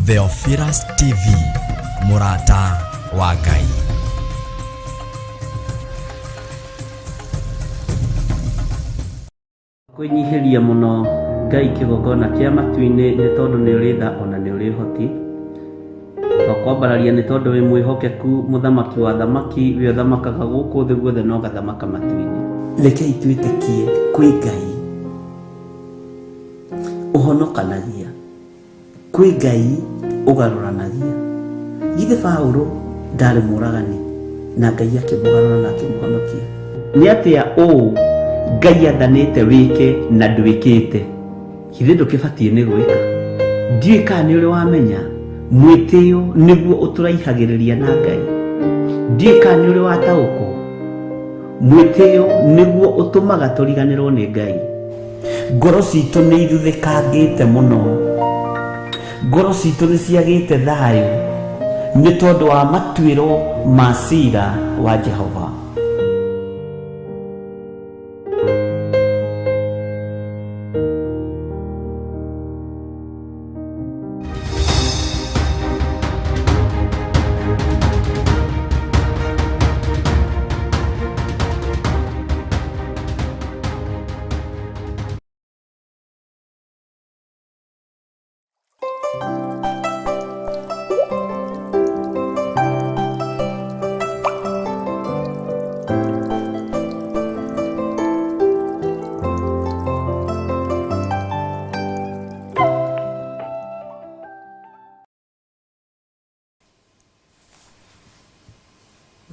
Theophilus TV, mũrata wa Ngai. Kwĩnyihĩria mũno Ngai kĩgongona kĩa matu-inĩ nĩ tondũ nĩ ũrĩ tha ona nĩ ũrĩ ũhoti. Twakwambararia nĩ tondũ wĩ mwĩhokeku mũthamaki wa athamaki, we ũthamakaga gũkũ thĩ guothe na ũgathamaka matu-inĩ. Rekei twĩtĩkie kwĩ Ngai ũhonokanagia. Kwĩ Ngai ũgarũranagia. Githĩ Paũlũ ndarĩ mũragani na Ngai akĩmũgarũra na akĩmũhonokia? Nĩ atĩa ũũ Ngai athanĩte wĩke na ndwĩkĩte? Githĩ ndũkĩbatiĩ nĩ gwĩka? Ndiũĩ kana nĩ ũrĩ wamenya mwĩtĩo nĩguo ũtũraihagĩrĩria na Ngai. Ndiũĩ kana nĩ ũrĩ wataũkwo mwĩtĩo nĩguo ũtũmaga tũriganĩrwo nĩ Ngai. Ngoro citũ nĩ ithuthĩkangĩte mũno, ngoro citũ nĩ ciagĩte thayũ nĩ tondũ wa matuĩro ma cira wa Jehova.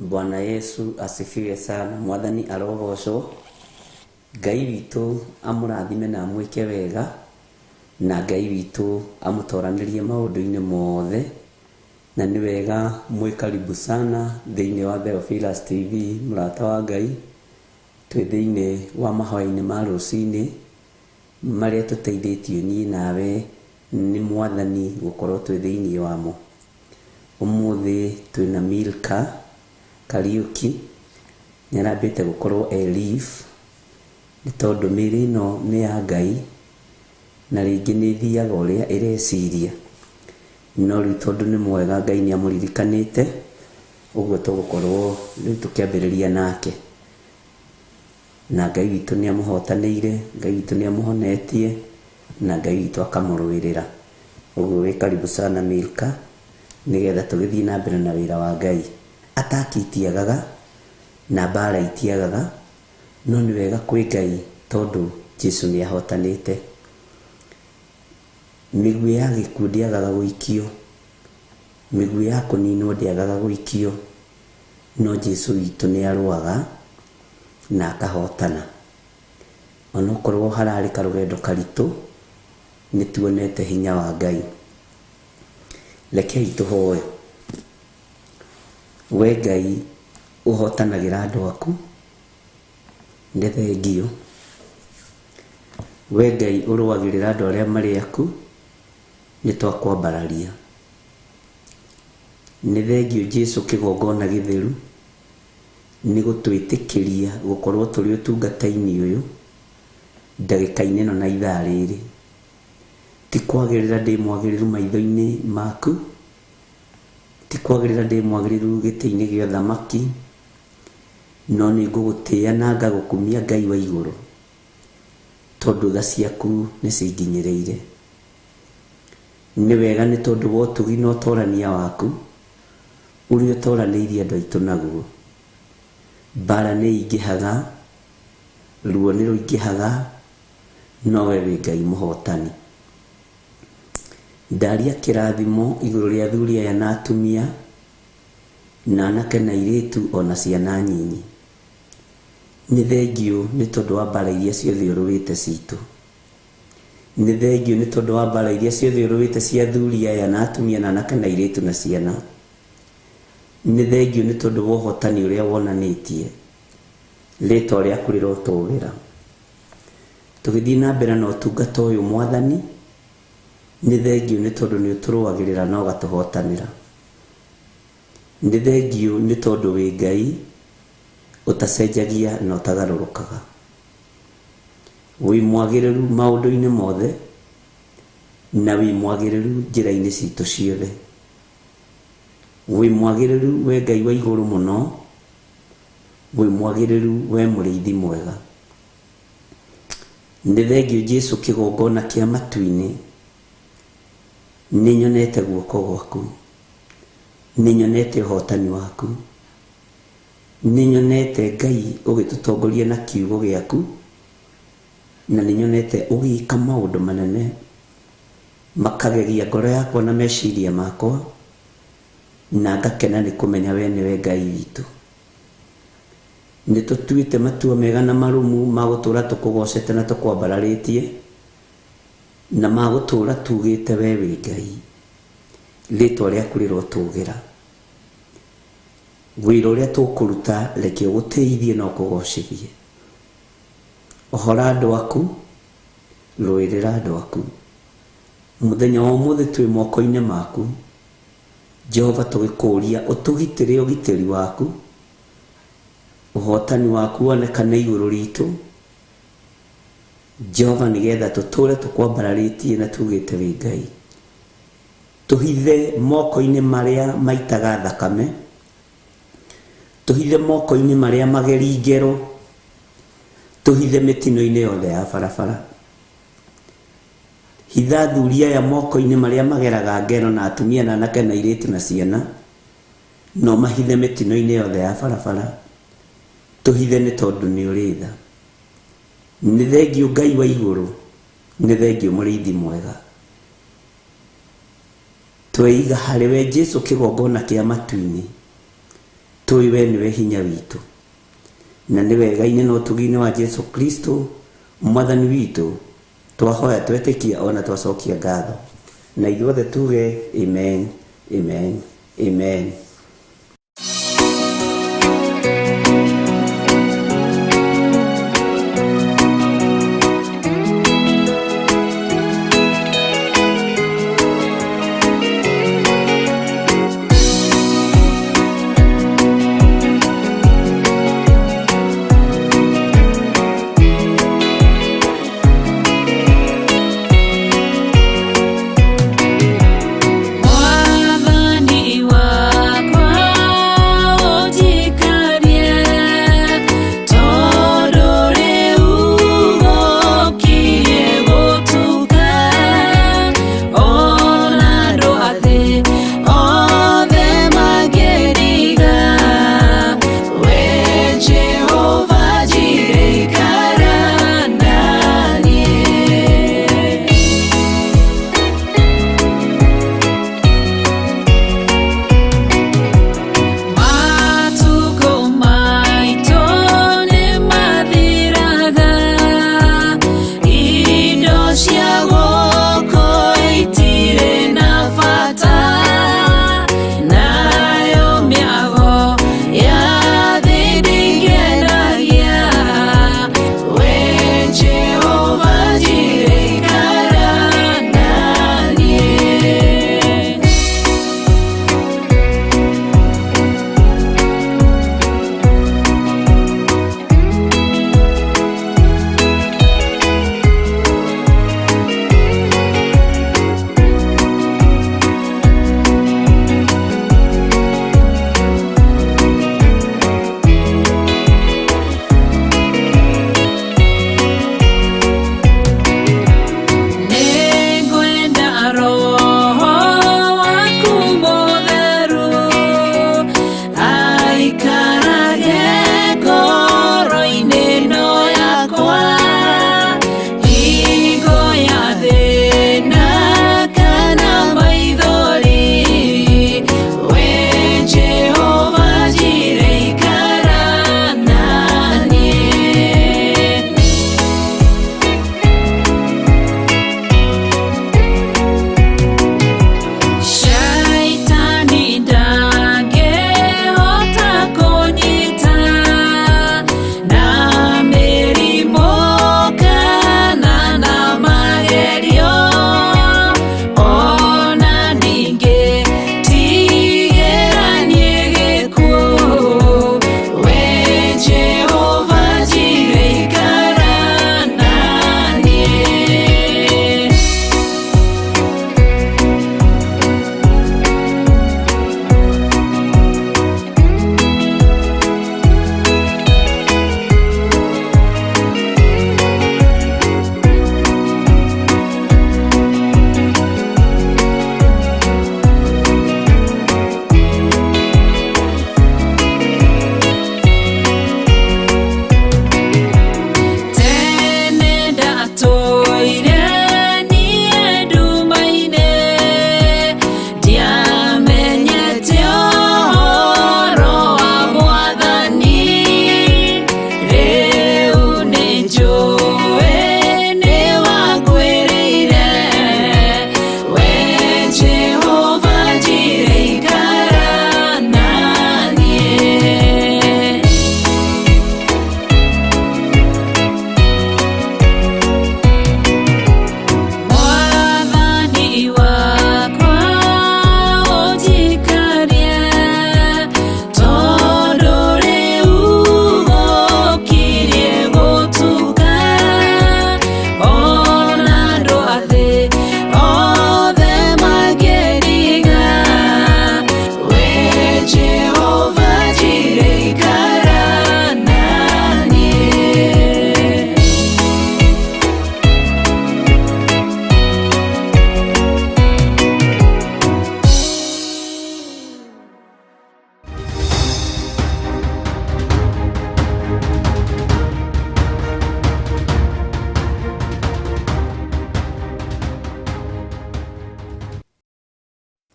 Bwana Yesu asifiwe sana. Mwathani arogocwo. Ngai witũ amũrathime na amwĩke wega, na Ngai witũ amũtoranĩrie maũndũ-inĩ mothe. Na nĩ wega mwĩ karibu sana thĩinĩ wa Theophilus TV, mũrata wa Ngai. Twĩ thĩinĩ wa mahoya-inĩ ma rũcinĩ marĩa tũteithĩtio niĩ nawe nĩ Mwathani gũkorwo twĩ thĩinĩ wamo. Ũmũthĩ twĩna Milka Kariũki, nĩ arambĩte gũkorwo e leave nĩ tondũ mĩĩrĩ ĩno nĩ ya Ngai na rĩngĩ nĩ ĩthiaga ũrĩa ĩreciria. No rĩu tondũ nĩ mwega Ngai nĩ amũririkanĩte, ũguo tũgũkorwo rĩu tũkĩambĩrĩria nake. Na Ngai witũ nĩ amũhotanĩire, Ngai witũ nĩ amũhonetie, na Ngai witũ akamũrũĩrĩra. Ũguo wĩ karibu sana Milka, nĩgetha tũgĩthiĩ na mbere na wĩra wa Ngai. Ataki itiagaga, na mbara itiagaga, no nĩ wega kwĩ Ngai tondũ Jesu nĩ ahotanĩte. Mĩguĩ ya gĩkuũ ndĩagaga gũikio, mĩguĩ ya kũninwo ndĩagaga gũikio, no Jesu witũ nĩ arũaga na akahotana. Onokorwo hararĩ karũgendo karitũ, nĩ tuonete hinya wa Ngai. Rekei tũhoe. We Ngai ũhotanagĩra andũ aku, nĩ thengiũ. We Ngai ũrũagĩrĩra andũ arĩa marĩ aku, nĩ twakwambararia. Nĩ thengiũ Jesu kĩgongona gĩtheru, nĩ gũtwĩtĩkĩria gũkorwo tũrĩ ũtungata-inĩ ũyũ, ndagĩka-inĩ ĩno na ithaa rĩrĩ. Ti kwagĩrĩra ndĩ mwagĩrĩru maitho-inĩ maku, ti kwagĩrĩra ndĩ mwagĩrĩru gĩtĩ-inĩ gĩa ũthamaki, no nĩ ngũgũtĩĩa na ngagũkumia Ngai wa igũrũ, tondũ tha ciaku nĩ cinginyĩrĩire. Nĩ wega nĩ tondũ wa ũtugi na ũtorania waku, ũrĩa ũtoranĩirie andũ aitũ naguo. Mbara nĩ ingĩhaga, ruo nĩ rũingĩhaga, no we wĩ Ngai mũhotani. Ndaria kĩrathimo igũrũ rĩa athuri aya na atumia, na anake na airĩtu o na ciana nyinyi. Nĩ thengiũ nĩ tondũ wa mbara iria ciothe ũrũĩte citũ. Nĩ thengiũ nĩ tondũ wa mbara iria ciothe ũrũĩte cia athuri aya na atumia na anake na airĩtu na ciana. Nĩ thengiũ nĩ tondũ wa ũhotani ũrĩa wonanĩtie. Rĩtwa rĩaku rĩrotũgĩra. Tũgĩthiĩ na mbere na ũtungata ũyũ Mwathani, nĩ thengiũ nĩ tondũ nĩ ũtũrũagĩrĩra na ũgatũhotanĩra. Nĩ thengiũ nĩ tondũ wĩ Ngai ũtacenjagia na ũtagarũrũkaga. Wĩ mwagĩrĩru maũndũ-inĩ mothe, Na wĩ mwagĩrĩru njĩra-inĩ citũ ciothe. Wĩ mwagĩrĩru we Ngai wa igũrũ mũno, wĩ mwagĩrĩru we mũrĩithi mwega. Nĩ thengiũ Jesu kĩgongona kĩa matu-inĩ, nĩ nyonete guoko gwaku, nĩ nyonete ũhotani waku, nĩ nyonete Ngai ũgĩtũtongoria na kiugo gĩaku, na nĩ nyonete ũgĩka maũndũ manene makagegia ngoro yakwa na meciria makwa, na ngakena nĩ kũmenya we nĩwe Ngai witũ. Nĩ tũtuĩte matua mega na marũmu ma gũtũũra tũkũgocete na tũkwambararĩtie, na ma gũtũũra tugĩte we wĩ Ngai. Rĩtwa rĩaku rĩrotũgĩra. Wĩra ũrĩa tũkũruta reke ũgũtĩithie na ũkũgocithie. Ohora andũ aku, rũĩrĩra andũ aku. Mũthenya wa ũmũthĩ twĩ moko-inĩ maku. Jehova tũgĩkũria ũtũgitĩre ũgitĩri waku, ũhotani waku wonekane igũrũ ritũ. Jehova nĩgetha tũtũre tũkwambararĩtie na tugĩte wĩ Ngai. Tũhithe moko-inĩ marĩa maitaga thakame, tũhithe moko-inĩ marĩa mageri ngero, tũhithe mĩtino-inĩ yothe ya barabara. Hitha athuri aya moko-inĩ marĩa mageraga ngero na atumia na anake na airĩtu na ciana, no mahithe mĩtino-inĩ yothe ya barabara. Tũhithe nĩ tondũ nĩ ũrĩ tha. Nĩ thengiũ Ngai wa igũrũ, nĩ thengiũ mũrĩithi mwega. Tweiga harĩ we Jesu kĩgongona kĩa matu-inĩ, tũĩ we nĩwe hinya witũ. Na nĩ wega-inĩ na ũtugi-inĩ wa Jesu Kristo mwathani witũ, twahoya twetĩkia ona twacokia ngatho. Na ithuothe tuge amen, amen, amen. Mwathani wakwa.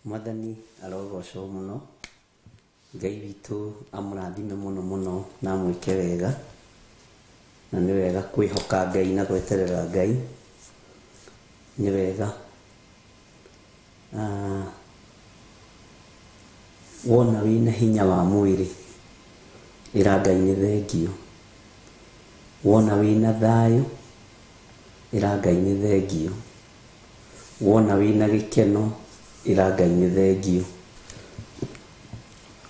Mwathani arogocwo mũno. Ngai witũ amũrathime mũno mũno na amwĩke wega. Na nĩ wega kwĩhoka Ngai na gweterera Ngai. Nĩ wega. Wona wĩna hinya wa mwĩrĩ, ĩra Ngai nĩ thengiũ. Wona wĩna thayũ, ĩra Ngai nĩ thengiũ. Wona wĩna gĩkeno, ĩra Ngai nĩ thengiũ.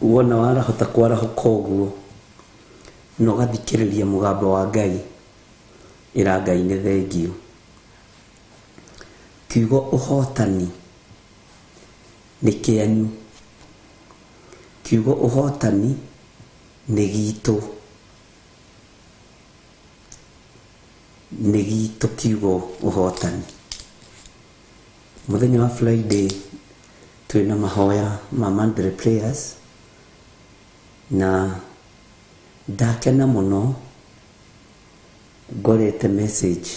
Wona warahota kwarahũka ũguo na ũgathikĩrĩria mũgambo wa Ngai, ĩra Ngai nĩ thengiũ. Kiugo ũhotani nĩ kĩanyu. Kiugo ũhotani nĩ gitũ. Nĩ gitũ kiugo ũhotani. Mũthenya wa Friday twĩna mahoya ma Monday prayers na ndakena mũno ngorete message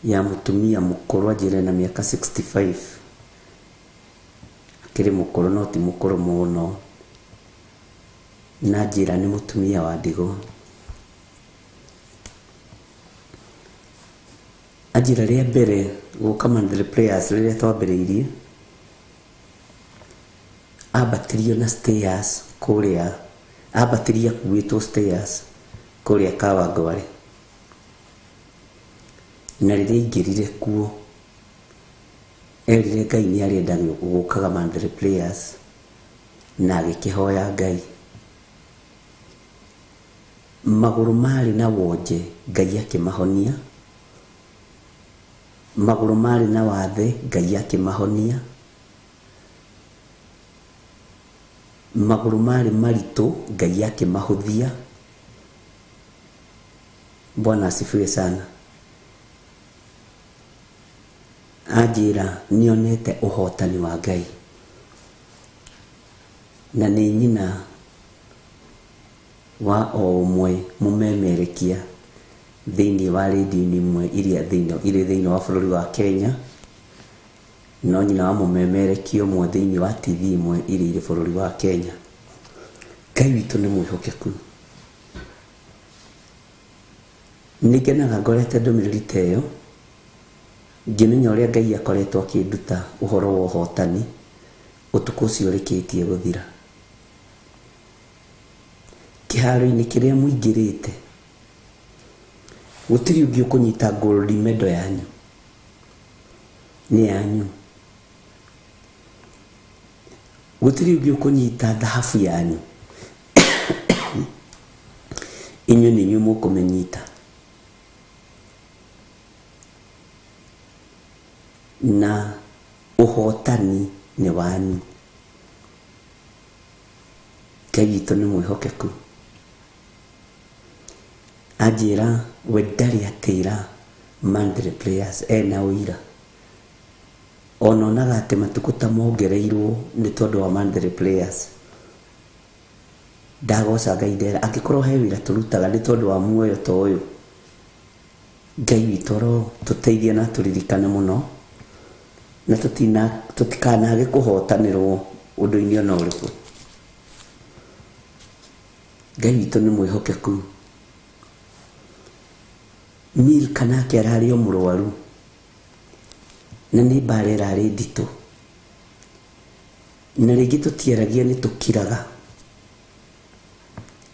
ya mũtumia mũkũrũ anjĩre na mĩaka 65. Akĩrĩ mũkũrũ no ti mũkũrũ mũno. Na njĩra nĩ mũtumia wa ndigwa. Anjĩra rĩa mbere gũka Monday prayers rĩrĩa twambĩrĩirie, ambatĩrio na stairs kũrĩa, ambatĩrio akuĩtwo stairs kũrĩa Kawangware. Na rĩrĩa aingĩrire kuo, erire Ngai nĩ arenda gũkaga Monday prayers na agĩkĩhoya Ngai. Magũrũ marĩ na wonje Ngai akĩmahonia. Magũrũ marĩ na wathe Ngai akĩmahonia. Magũrũ marĩ maritũ Ngai akĩmahũthia. Bwana asifiwe sana. Anjĩra nĩonete ũhotani wa Ngai. Na nĩ nyina wa o ũmwe mũmemerekia thĩinĩ wa rĩndiũ-inĩ imwe iria irĩ thĩinĩ wa bũrũri wa Kenya. No nyina wa mũmemerekia ũmwe thĩinĩ wa TV imwe iria irĩ bũrũri wa Kenya. Ngai witũ nĩ mwĩhokeku. Nĩ ngenaga ngorete ndũmĩrĩri ta ĩyo, ngĩmenya ũrĩa Ngai akoretwo akĩnduta ũhoro wa ũhotani ũtukũ ũcio ũrĩkĩtie gũthira. Kĩharo-inĩ kĩrĩa mũingĩrĩte, gũtirĩ ũngĩ ũkũnyita gold medal yanyu. Nĩ yanyu. Gũtirĩ ũngĩ ũkũnyita thahabu yanyu. Inyuĩ nĩ inyuĩ mũkũmĩnyita. Na ũhotani nĩ wanyu. Ngai witũ nĩ mwĩhokeku. Anjĩra we ndarĩ atĩra Monday prayers ena ũira. Ona onaga atĩ matukũ ta mongereirwo nĩ tondũ wa Monday prayers. Ndagoca Ngai ndera angĩkorwo he wĩra tũrutaga nĩ tondũ wa muoyo ta ũyũ. Ngai witũ oro tũteithie na tũririkane mũno na tũtikanage kũhotanĩrwo ũndũ-inĩ ona ũrĩkũ. Ngai witũ nĩ mwĩhokeku. Milka nake ararĩ o mũrwaru na nĩ mbara ĩrarĩ nditũ. Na rĩngĩ tũtiaragia nĩ tũkiraga.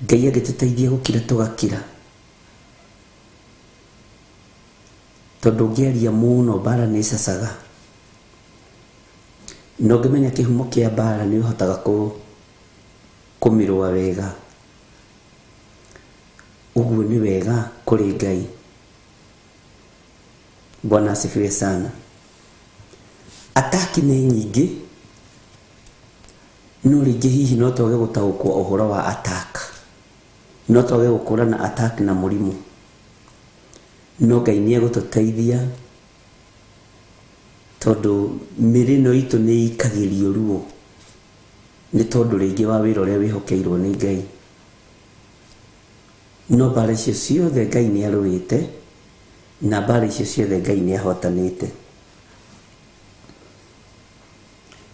Ngai angĩtũteithia gũkira tũgakira. Tondũ ũngĩaria mũno mbara nĩ ĩcacaga. Na ũngĩmenya kĩhumo kĩa mbara nĩ ũhotaga kũmĩrũa wega. Ũguo nĩ wega kũrĩ Ngai. Bwana asifiwe sana. Ataki nĩ nyingĩ, no rĩngĩ hihi no twage gũtaũkwo ũhoro wa attack. No twage gũkũrana attack na mũrimũ. No Ngai nĩ egũtũteithia tondũ mĩĩrĩ ĩno itũ nĩ ĩikagĩrio ruo nĩ tondũ rĩngĩ wa wĩra ũrĩa wĩhokeirwo nĩ Ngai. No mbara icio ciothe Ngai nĩ arũĩte na mbara icio ciothe Ngai nĩ ahotanĩte.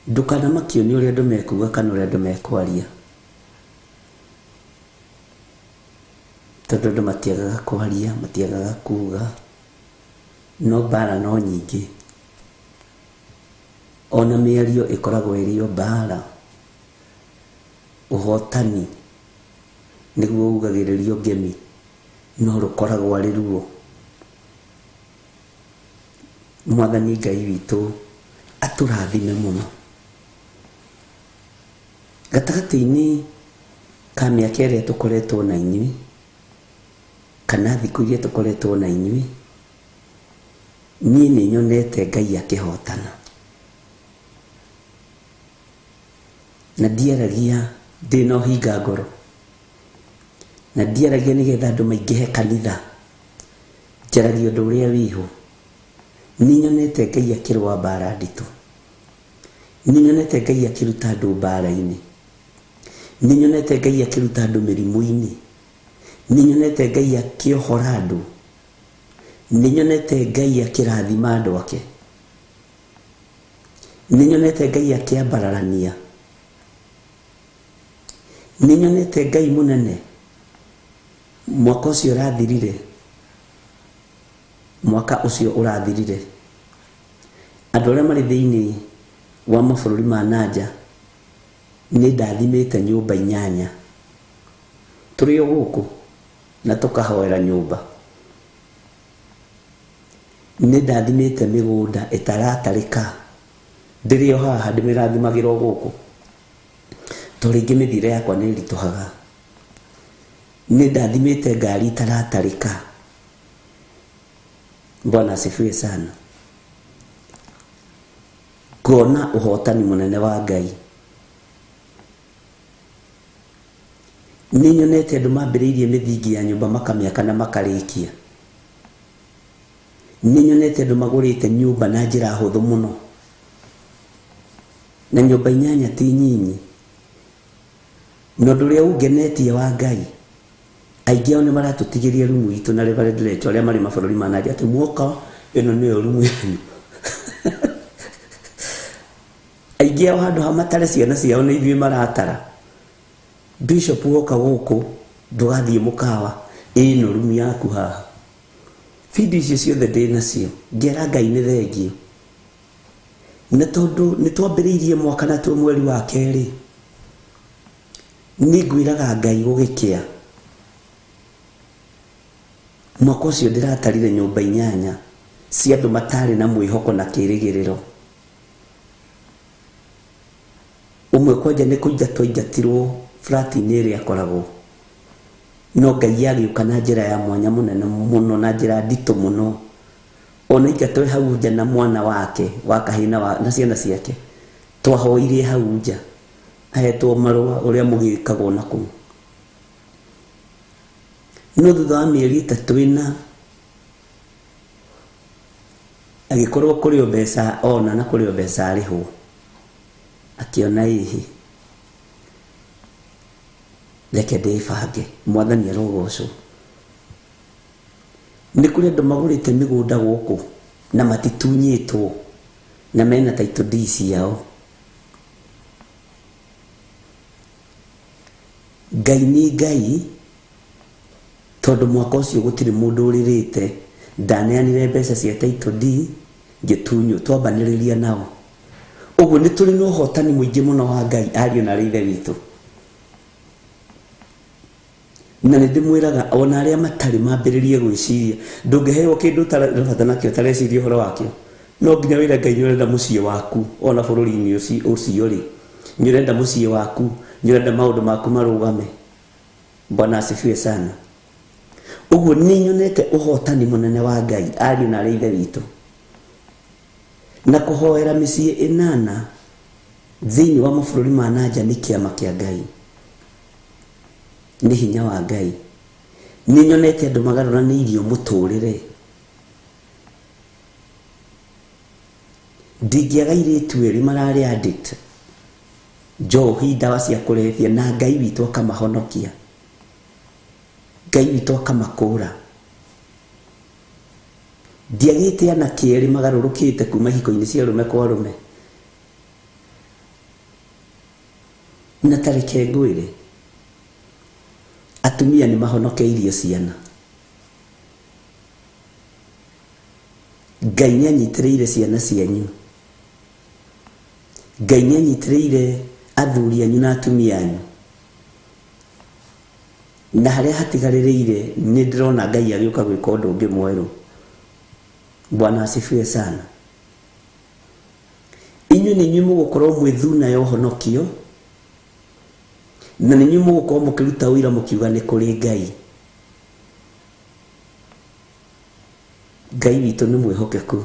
Ndũkanamakio nĩ ũrĩa andũ mekuga kana ũrĩa andũ mekwaria, tondũ andũ matiagaga kwaria, matiagaga kuga, no mbara no nyingĩ. Ona mĩario ĩkoragwo ĩrĩ o mbara. Ũhotani nĩguo ugagĩrĩrio ngemi, no rũkoragwo arĩ ruo. Mwathani Ngai witũ atũrathime mũno. Gatagatĩ-inĩ ka mĩaka ĩrĩa tũkoretwo na inyuĩ, kana thikũ iria tũkoretwo na inyuĩ, niĩ nĩ nyonete Ngai akĩhotana. Na ndiaragia ndĩna ũhinga ngoro, na ndiaragia nĩgetha andũ maingĩhe kanitha, njaragia ũndũ ũrĩa wĩho. Nĩ nyonete Ngai akĩrũa mbara nditũ. Nĩ nyonete Ngai akĩruta andũ mbara-inĩ. Nĩ nyonete Ngai akĩruta andũ mĩrimũ-inĩ. Nĩ nyonete Ngai akĩohora andũ. Nĩ nyonete Ngai akĩrathima andũ ake. Nĩ nyonete Ngai akĩambararania. Nĩ nyonete Ngai mũnene mwaka ũcio ũrathirire, mwaka ũcio ũrathirire. Andũ arĩa marĩ thĩinĩ wa mabũrũri ma na nja nĩ ndathimĩte nyũmba inyanya. Tũrĩ o gũkũ na tũkahoera nyũmba. Nĩ ndathimĩte mĩgũnda ĩtaratarĩka. Ndĩrĩ o haha ndĩmĩrathimagĩra o gũkũ. To rĩngĩ mĩthiĩre yakwa nĩ ĩritũhaga. Nĩ ndathimĩte ngari itaratarĩka. Bwana asifiwe sana. Ngona ũhotani mũnene wa Ngai. Nĩ nyonete andũ mambĩrĩirie mĩthingi ya nyũmba makamĩaka na makarĩkia. Nĩ nyonete andũ magũrĩte nyũmba na njĩra hũthũ mũno. Na nyũmba inyanya ti nyinyi. Na ũndũ ũrĩa ũngenetie wa Ngai, aingĩ ao nĩ maratũtigĩria rumu itũ na Reverend Lecho arĩa marĩ mabũrũri ma nanja atĩ mwoka ĩno nĩyo rumu yanyu. Aingĩ ao handũ ha matare ciana ciao nĩ ithuĩ maratara. Bishop woka gũkũ ndũgathiĩ mũkawa, ĩno rumu yaku haha. Video icio ciothe ndĩ nacio, ngera Ngai nĩ thengiũ. Na tondũ nĩ twambĩrĩirie mwaka na twĩ mweri wa kerĩ, nĩ ngwĩraga Ngai gũgĩkĩa. Mwaka ũcio ndĩratarire nyũmba inyanya cia andũ matarĩ na mwĩhoko na kĩrĩgĩrĩro. Ũmwe kwanja nĩ kũingatwo aingatirwo flat-inĩ ĩrĩa akoragwo. No Ngai agĩũka na njĩra ya mwanya mũnene mũno na njĩra nditũ mũno. Ona aingatwo e hau nja na mwana wake wa kahĩĩ na ciana ciake. Twahoire e hau nja ahetwo marũa ũrĩa mũgĩkagwo na kũu. No thutha wa mĩeri ĩtatũ ĩna agĩkorwo kũrĩ o mbeca ona na kũrĩ o mbeca arĩhwo, akĩona ĩhĩ, reke ndĩbange, Mwathani arogocwo. Nĩ kũrĩ andũ magũrĩte mĩgũnda gũkũ na matitunyĩtwo na mena title deed ciao. Ngai nĩ Ngai tondũ mwaka ũcio gũtirĩ mũndũ ũrĩrĩte, ndaneanire mbeca cia title deed ngĩtunywo, twambanĩrĩria nao. Ũguo nĩ tũrĩ na ũhotani mũingĩ mũno wa Ngai ariũ na arĩ ithe witũ. Na nĩ ndĩmwĩraga ona arĩa matarĩ mambĩrĩrie gwĩciria, ndũngĩheo kĩndũ ũtarĩ nakĩo ũtareciria ũhoro wakĩo. No nginya wĩre Ngai nĩ ũrenda mũciĩ waku ona bũrũri-inĩ ũcio rĩ, nĩ ũrenda mũciĩ waku, nĩ ũrenda maũndũ maku marũgame. Bwana asifiwe sana. Ũguo nĩ nyonete ũhotani mũnene wa Ngai ariũ na arĩ ithe witũ. Na kũhoera mĩciĩ ĩnana thĩinĩ wa mabũrũri ma na nja nĩ kĩama kĩa Ngai. Nĩ hinya wa Ngai. Nĩ nyonete andũ magarũranĩirio mũtũrĩre. Ndingĩaga airĩtu erĩ mararĩ addict njohi, ndawa cia kũrebia, na Ngai witũ akamahonokia. Ngai witũ akamakũra. Ndiagĩte anake erĩ magarũrũkĩte kuma ihiko-inĩ cia arũme kwa arũme. Na tareke ngwĩre, atumia nĩ mahonokeirie ciana. Ngai nĩ anyitĩrĩire ciana cianyu. Ngai nĩ anyitĩrĩire athuri anyu na atumia anyu. Na harĩa hatigarĩrĩire nĩ ndĩrona Ngai agĩũka gwĩka ũndũ ũngĩ mwerũ. Bwana asifiwe sana. Inyuĩ nĩ inyuĩ mũgũkorwo mwĩ thuna ya ũhonokio, na nĩ inyuĩ mũgũkorwo mũkĩruta ũira mũkiuga nĩ kũrĩ Ngai. Ngai witũ nĩ mwĩhokeku.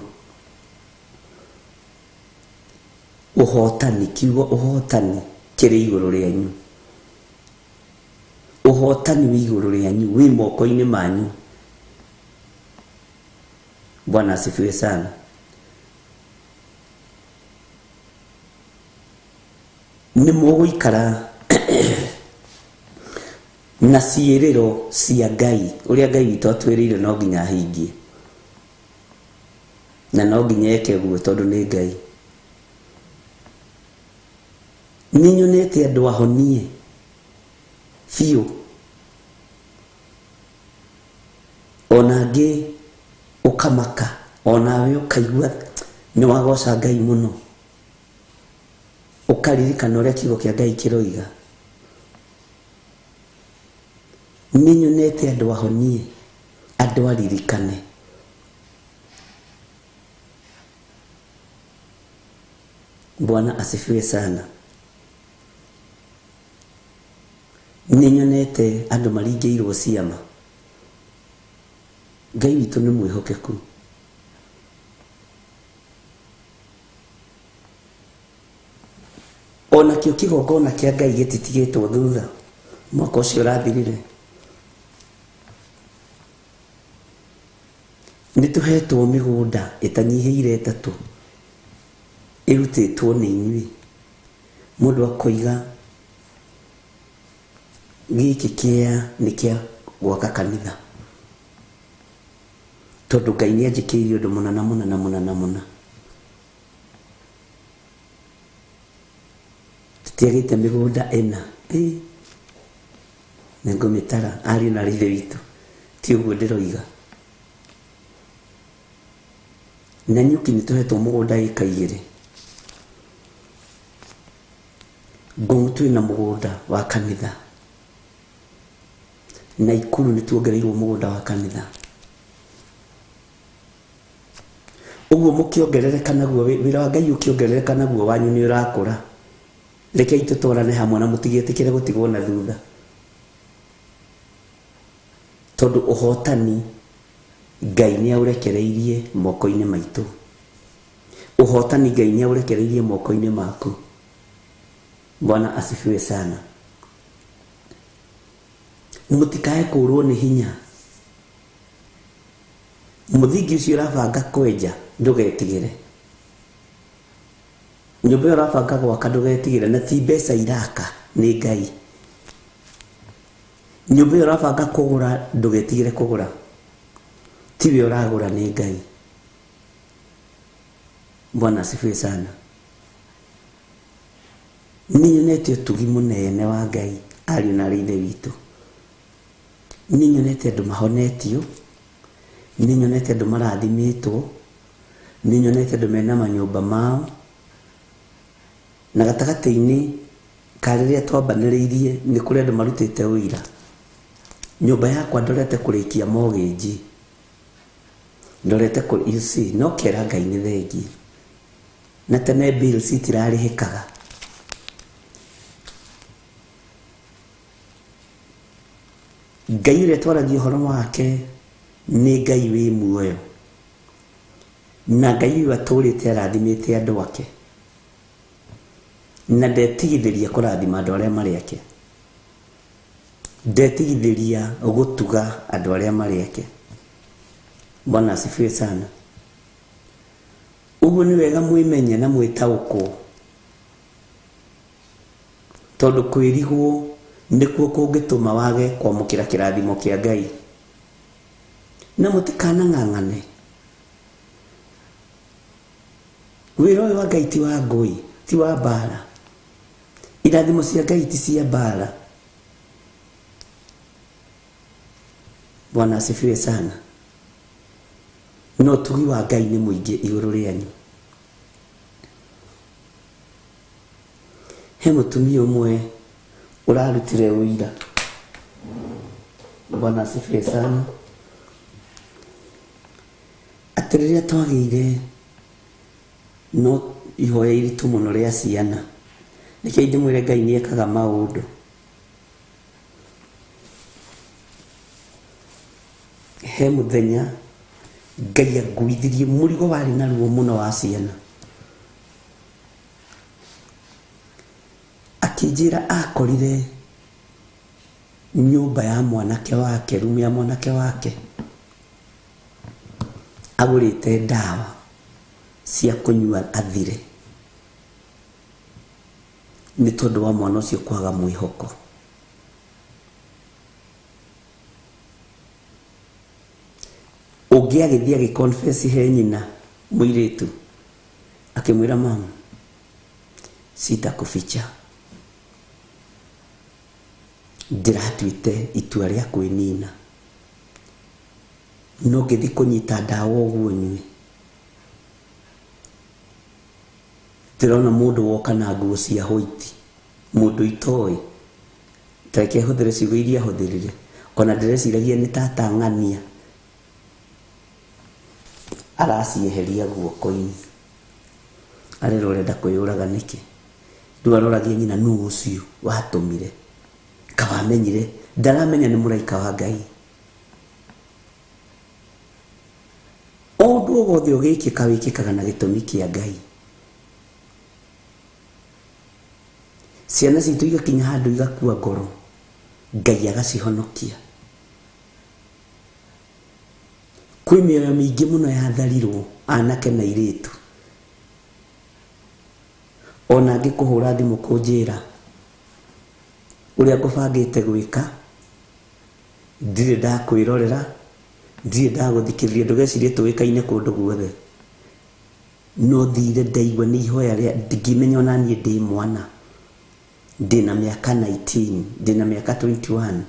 Ũhotani, kiugo ũhotani kĩrĩ igũrũ rĩanyu. Ũhotani wĩ igũrũ rĩanyu, wĩ moko-inĩ manyu. Bwana asifiwe sana. Nĩ mũgũikara na ciĩrĩro cia Ngai, ũrĩa Ngai witũ atwĩrĩire no nginya ahingie. Na no nginya eke ũguo tondũ nĩ Ngai. Nĩ nyonete andũ ahonie biũ. Ona angĩ ũkamaka, onawe ũkaigua nĩ wagoca Ngai mũno. Ũkaririkana ũrĩa kiugo kĩa Ngai kĩroiga. Nĩ nyonete andũ ahonie, andũ aririkane. Bwana asifiwe sana. Nĩ nyonete andũ maringĩirwo ciama. Ngai witũ nĩ mwĩhokeku. Ona kĩo kĩgongona kĩa Ngai gĩtitigĩtwo thutha. Mwaka ũcio ũrathirire. Nĩ tũhetwo mĩgũnda ĩtanyihĩire 3 ĩrutĩtwo nĩ inyuĩ. Mũndũ akoiga gĩkĩ kĩa nĩ kĩa gwaka kanitha. Tondũ Ngai nĩ anjĩkĩire ũndũ mũna na mũna na mũna na mũna. Tũtiagĩte mĩgũnda ĩna. Nĩ ngũmĩtara ariũ na ithe witũ. Ti ũguo ndĩroiga. Na nyuki nĩ tũhetwo mũgũnda ĩka 2. Ngong twĩna mũgũnda wa kanitha. Na Ikuru nĩ tuongereirwo mũgũnda wa kanitha. Ũguo mũkĩongerereka naguo, wĩra wa Ngai ũkĩongerereka naguo wanyu nĩ ũrakũra. Rekei tũtwarane hamwe na mũtigetĩkĩre gũtigwo na thutha. Tondũ ũhotani Ngai nĩ aũrekereirie moko-inĩ maitũ. Ũhotani Ngai nĩ aũrekereirie moko-inĩ maku. Bwana asifiwe sana. Mũtikae kũrwo nĩ hinya. Mũthingi ũcio ũrabanga kwenja ndũgetigĩre. Nyũmba ĩyo ũrabanga gwaka ndũgetigĩre, na ti mbeca iraka, nĩ Ngai. Nyũmba ĩyo ũrabanga kũgũra ndũgetigĩre kũgũra. Tiwe ũragũra, nĩ Ngai. Bwana asifiwe sana. Nĩ nyonete ũtugi mũnene wa Ngai ariũ na aarĩ ithe witũ. Nĩ nyonete andũ mahonetio, nĩ nyonete andũ marathimĩtwo, nĩ nyonete andũ mena manyũmba mao. Na gatagatĩ-inĩ ka rĩrĩa twambanĩrĩirie nĩ kũrĩ andũ marutĩte ũira. Nyũmba yakwa ndorete kũrĩkia mortgage. Ndorete kũ, you see, no kera Ngai nĩ thengi. Na tene bills itirarĩhĩkaga. Ngai ũrĩa twaragia ũhoro wake nĩ Ngai wĩ muoyo. Na Ngai ũyũ atũrĩte arathimĩte andũ ake. Na ndetigithĩria kũrathima andũ arĩa marĩ ake. Ndetigithĩria gũtuga andũ arĩa marĩ ake. Bwana asifiwe sana. Ũguo nĩ wega mwĩmenye na mwĩtaũkwo. Tondũ kwĩrigwo nĩkuo kũngĩtũma wage kwamũkĩra kĩrathimo kĩa Ngai. Na mũtikanang'ang'ane. Wĩra ũyũ wa Ngai ti wa ngũi, ti wa mbara. Irathimo cia Ngai ti cia mbara. Bwana asifiwe sana. No ũtugi wa Ngai nĩ mũingĩ igũrũ rĩanyu. He mũtumia ũmwe ũrarutire ũira. Bwana asifiwe sana. Atĩ rĩrĩa twagĩire no ihoya iritũ mũno rĩa ciana, rekei ndĩmwĩre Ngai nĩ ekaga maũndũ. He mũthenya Ngai anguithirie mũrigo warĩ na ruo mũno wa ciana. Akĩnjĩra akorire nyũmba ya mwanake wake, rumu ya mwanake wake, agũrĩte ndawa cia kũnyua athire nĩ tondũ wa mwana ũcio kwaga mwĩhoko. Ũngĩ agĩthiĩ agĩ confess he nyina mũirĩtu, akĩmwĩra mama, sitakuficha, ndĩratuĩte itua rĩa kwĩnina, no ngĩthiĩ kũnyita ndawa ũguo nyue, ndĩrona mũndũ woka na nguo cia white, mũndũ itoĩ, ta reke hũthĩre ciugo iria ahũthĩrire, ona ndĩreciragia nĩ tata ng'ania aracieheria guoko-inĩ, arerwo ũrenda kwĩyũraga nĩkĩ? Rĩu aroragia nyina nũ ũcio watũmire, kawamenyire, ndaramenya nĩ mũraika wa Ngai. Ũndũ o wothe ũgĩkĩka wĩkĩkaga na gĩtũmi kĩa Ngai. Ciana citũ igakinya handũ igakua ngoro, Ngai agacihonokia. Kwĩ mĩoyo mĩingĩ mũno yatharirwo anake na airĩtu. Ona angĩ kũhũra thimũ kũnjĩra ũrĩa ngũbangĩte gwĩka, ndirĩ ndakwĩrorera, ndirĩ ndagũthikĩrĩria, ndũgecirie tũĩkaine kũndũ guothe. No thire ndaigua nĩ ihoya rĩa, ngĩmenya ona niĩ ndĩ mwana, ndĩna mĩaka 19, ndĩna mĩaka 21,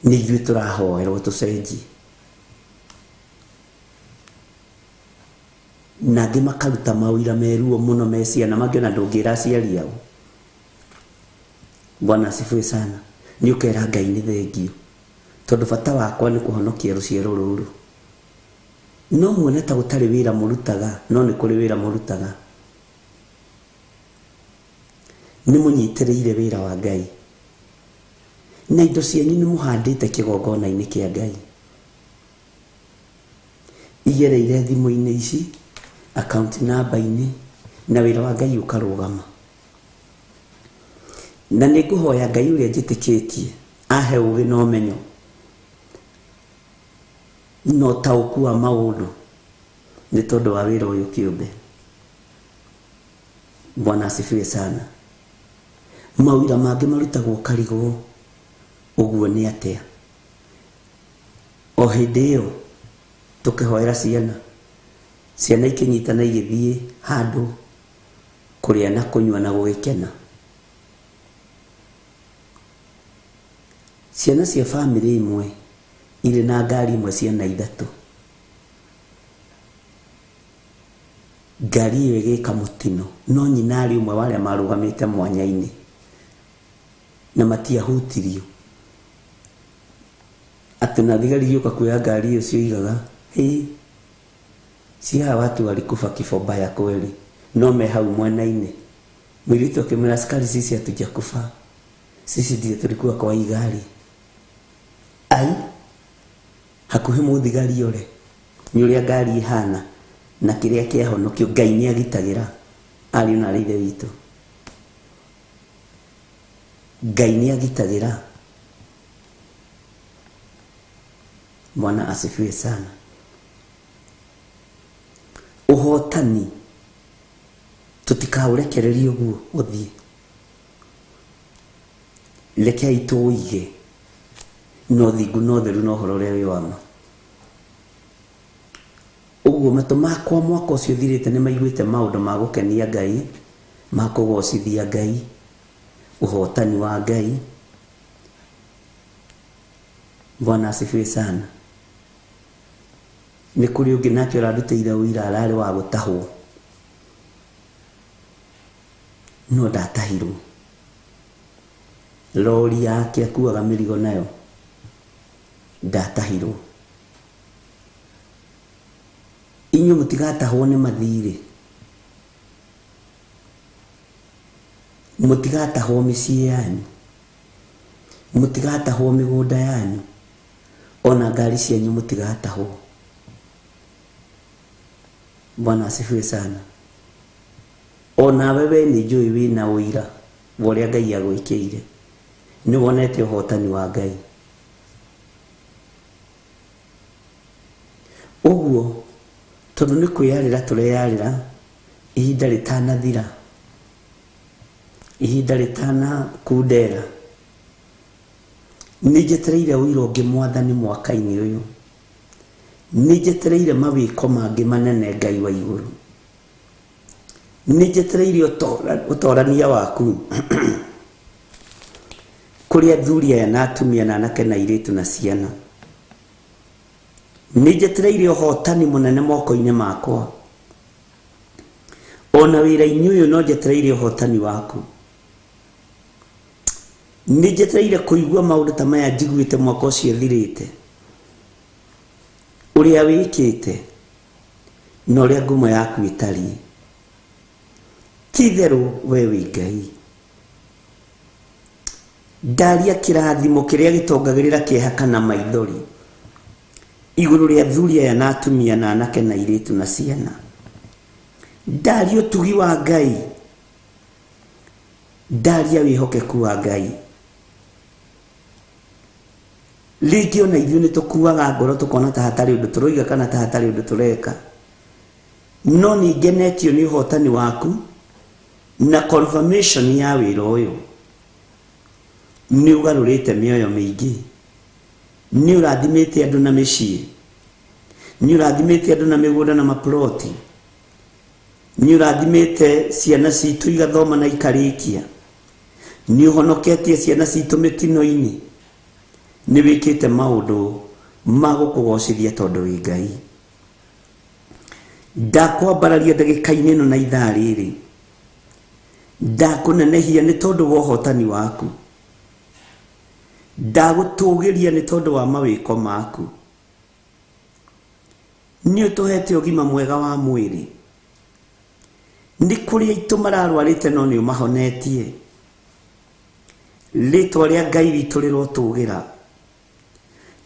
nĩ ithuĩ tũrahoerwo tũcenjie. Na angĩ makaruta mawĩra meruo mũno me ciana, mangĩona ndũngĩra aciari ao. Bwana asifiwe sana. Nĩ ũkera Ngai nĩ thengio, tondũ bata wakwa nĩ kũhonokia rũciaro rũrũ. No muone ta gũtarĩ wĩra mũrutaga, no nĩ kũrĩ wĩra mũrutaga. Nĩ mũnyitĩrĩire wĩra wa Ngai, na indo cianyu nĩ mũhandĩte kĩgongona-inĩ kĩa Ngai. Igereire thimũ-inĩ ici, account number-inĩ, na wĩra wa Ngai ũkarũgama. Na nĩ ngũhoya Ngai ũrĩa njĩtĩkĩtie ahe ũgĩ na ũmenyo na ũtaũku wa maũndũ nĩ tondũ wa wĩra ũyũ kĩũmbe. Bwana asifiwe sana. Mawĩra mangĩ marutagwo karigwo ũguo nĩ atĩa? O hĩndĩ ĩyo tũkĩhoera ciana, ciana ikĩnyitana igĩthiĩ handũ kũrĩa na kũnyua na gũgĩkena. Ciana cia bamĩrĩ ĩmwe irĩ na ngari ĩmwe ciana ithatũ. Ngari ĩyo ĩgĩka mũtino, no nyina arĩ ũmwe wa arĩa marũgamĩte mwanya-inĩ na matiahutirio. Atĩ na thigari igĩũka kuoya ngari ĩyo cioigaga, hĩ, si hawa watu walikufa kifo mbaya kweli, no me hau mwena-inĩ. Mũirĩtu akĩmwĩra, askari sisi hatujakufa, sisi ndiye tulikuwa kwa hii gari. Ai, hakuhĩ mũthigari ore nĩ ũrĩa ngari ĩhana na kĩrĩa kĩahonokio. Ngai nĩ agitagĩra ariũ na arĩ ithe witũ. Ngai nĩ agitagĩra. Bwana asifiwe sana. Ũhotani tũtikaũrekererie ũguo ũthiĩ, rekei tũũige na ũthingu na ũtheru na ũhoro ũrĩa wĩ wa ma. Ũguo matũ makwa mwaka ũcio ũthirĩte nĩ maiguĩte maũndũ ma gũkenia Ngai Ma kũgocithia Ngai, ũhotani wa Ngai. Bwana asifiwe sana. Nĩ kũrĩ ũngĩ nake ũrandutĩire ũira ararĩ wa gũtahwo no ndatahirwo. Rori yake akuaga mĩrigo nayo ndatahirwo. Inyuĩ mũtigatahwo nĩ mathirĩ, mũtigatahwo mĩciĩ yanyu, mũtigatahwo mĩgũnda yanyu, ona ngari cianyu mũtigatahwo. Bwana asifiwe sana. Onawe we nĩ njũĩ wĩna ũira wa ũrĩa Ngai agwĩkĩire, nĩ wonete ũhotani wa Ngai. Ũguo tondũ nĩ kwĩyarĩra tũreyarĩra ihinda rĩtanathira, ihinda rĩtanakundera, nĩ njetereire ũira ũngĩ Mwathani mwaka-inĩ ũyũ. Nĩ njetereire mawĩko mangĩ manene Ngai wa igũrũ. Nĩ njetereire ũtorania waku kũrĩ athuri aya na atumia na anake na airĩtu na ciana. Nĩ njetereire ũhotani mũnene moko-inĩ makwa. Ona wĩra-inĩ ũyũ no njetereire ũhotani waku. Nĩ njetereire kũigua maũndũ ta maya njiguĩte mwaka ũcio ũthirĩte, ũrĩa wĩkĩte na ũrĩa ngumo yaku ĩtariĩ. Ti itherũ we wĩ Ngai. Ndaria kĩrathimo kĩrĩa gĩtongagĩrĩra kĩeha kana maithori igũrũ rĩa athuri aya na atumia na anake na airĩtu na ciana. Ndaria ũtugi wa Ngai, ndaria wĩhokeku wa Ngai. Rĩngĩ ona ithuĩ nĩ tũkuaga ngoro tũkona ta hatarĩ ũndũ tũroiga kana ta hatarĩ ũndũ tũreka, no nĩ ngenetio nĩ ũhotani waku na confirmation ya wĩra ũyũ. Nĩ ũgarũrĩte mĩoyo mĩingĩ, nĩ ũrathimĩte andũ na mĩciĩ, nĩ ũrathimĩte andũ na mĩgũnda na maploti, nĩ ũrathimĩte ciana citũ igathoma na ikarĩkia, nĩ ũhonoketie ciana citũ mĩtino-inĩ, nĩ wĩkĩte maũndũ ma gũkũgocithia tondũ wĩ Ngai. Ndakwambararia ndagĩka-inĩ ĩno na ithaa rĩrĩ, ndakũnenehia nĩ tondũ wa ũhotani waku, ndagũtũgĩria nĩ tondũ wa mawĩko maku. Nĩ ũtũhete ũgima mwega wa mwĩrĩ. Nĩ kũrĩ aitũ mararwarĩte no nĩ ũmahonetie. Rĩtwa rĩa Ngai witũ rĩrotũgĩra.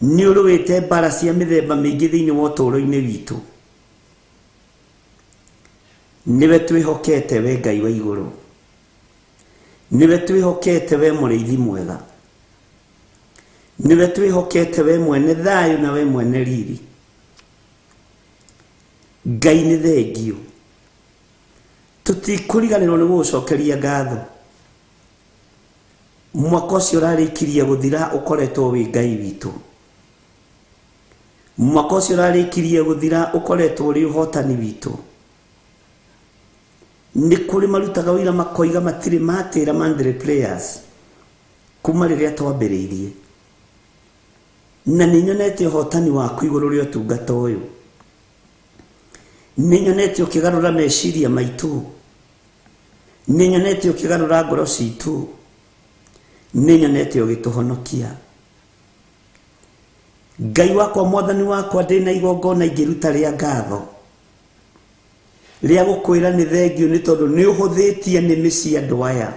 Nĩ ũrũĩte mbara cia mĩthemba mĩingĩ thĩinĩ wa ũtũũro-inĩ witũ. Nĩwe twĩhokete we Ngai wa igũrũ, nĩwe twĩhokete we mũrĩithi mwega, nĩwe twĩhokete we mwene thayũ na we mwene riri. Ngai nĩ thengio, tũtikũriganĩrwo nĩ gũgũcokeria ngatho. Mwaka ũcio ũrarĩkirie gũthira ũkoretwo wĩ Ngai witũ. Mwaka ũcio ũrarĩkirie gũthira ũkoretwo ũrĩ ũhotani witũ. Nĩ kũrĩ marutaga wĩra makoiga matirĩ matĩra monthly prayers kuma rĩrĩa twambĩrĩirie, na nĩ nyonete ũhotani waku igũrũ rĩa ũtungata ũyũ. Nĩ nyonete ũkĩgarũra meciria maitũ, nĩ nyonete ũkĩgarũra ngoro citũ, nĩ nyonete ũgĩtũhonokia. Ngai wakwa, Mwathani wakwa, ndĩna igongona ingĩruta rĩa ngatho rĩa gũkwĩra nĩ thengio nĩ tondũ nĩ ũhũthĩtie nĩmĩ cia andũ aya,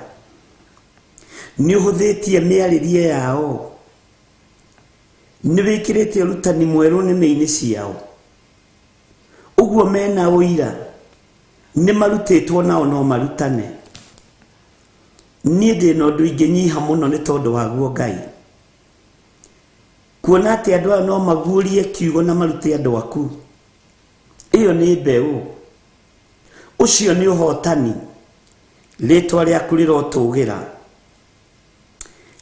nĩ ũhũthĩtie mĩarĩrie yao, nĩ wĩkĩrĩte ũrutani mwerũ nĩmĩ-inĩ ciao. Ũguo mena ũira nĩ marutĩtwo nao no marutane. Niĩ ndĩna ũndũ ingĩnyiha mũno nĩ tondũ waguo Ngai, kuona atĩ andũ aya no maguũrie kiugo na marute andũ aku. Ĩyo nĩ mbeũ, ũcio nĩ ũhotani. Rĩtwa rĩaku rĩrotũgĩra,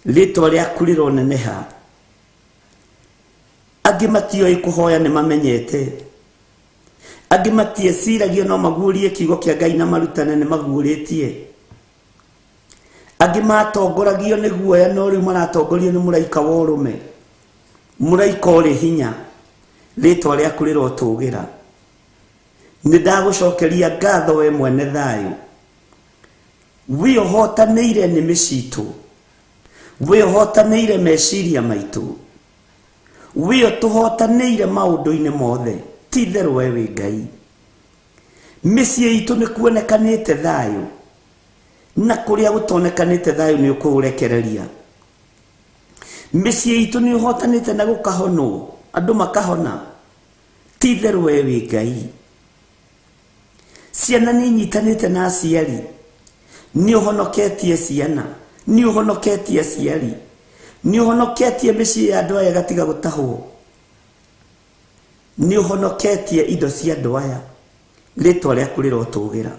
rĩtwa rĩaku rĩroneneha. Angĩ matioĩ kũhoya nĩ mamenyete, angĩ matieciragia no maguũrie kiugo kĩa Ngai na marutane nĩ maguũrĩtie. Angĩ matongoragio nĩ guoya no rĩu maratongorio nĩ mũraika wa ũrũme, mũraika ũrĩ hinya. Rĩtwa rĩaku rĩrotũgĩra. Nĩ ndagũcokeria ngatho we mwene thayũ. We ũhotanĩire nĩmĩ citũ, we ũhotanĩire meciria maitũ, we ũtũhotanĩire maũndũ-inĩ mothe. Ti itherũ we wĩ Ngai. Mĩciĩ itũ nĩ kuonekanĩte thayũ, na kũrĩa gũtonekanĩte thayũ nĩ ũkũũrekereria. Mĩciĩ itũ nĩ ũhotanĩte na gũkahonwo, andũ makahona. Ti itherũ we wĩ Ngai. Ciana nĩ inyitanĩte na aciari. Nĩ ũhonoketie ciana, nĩ ũhonoketie aciari, nĩ ũhonoketie mĩciĩ ya andũ aya ĩgatiga gũtahwo. Nĩ ũhonoketie indo cia andũ aya. Rĩtwa rĩaku rĩrotũgĩra.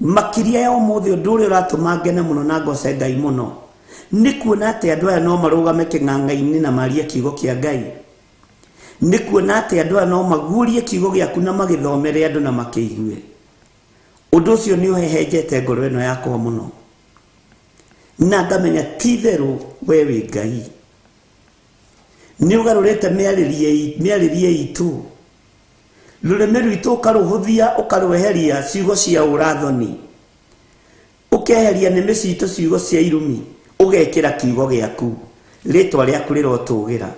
Makĩria ya ũmũthĩ, ũndũ ũrĩa ũratũma ngene mũno na ngoce Ngai mũno nĩ kuona atĩ andũ aya no marũgame kĩng'ang'a-inĩ na marie kiugo kĩa Ngai. Nĩ kuona atĩ andũ aya no maguũrie kiugo gĩaku na magĩthomere andũ na makĩigue. Ũndũ ũcio nĩ ũhehenjete ngoro ĩno yakwa mũno, na ngamenya ti itherũ we wĩ Ngai. Nĩ ũgarũrĩte mĩarĩrie itũ, rũrĩmĩ rwitũ ũkarũhũthia, ũkarweheria ciugo cia ũrathoni, ũkeheria nĩmĩ citũ ciugo cia irumi, ũgekĩra kiugo gĩaku. Rĩtwa rĩaku rĩrotũgĩra.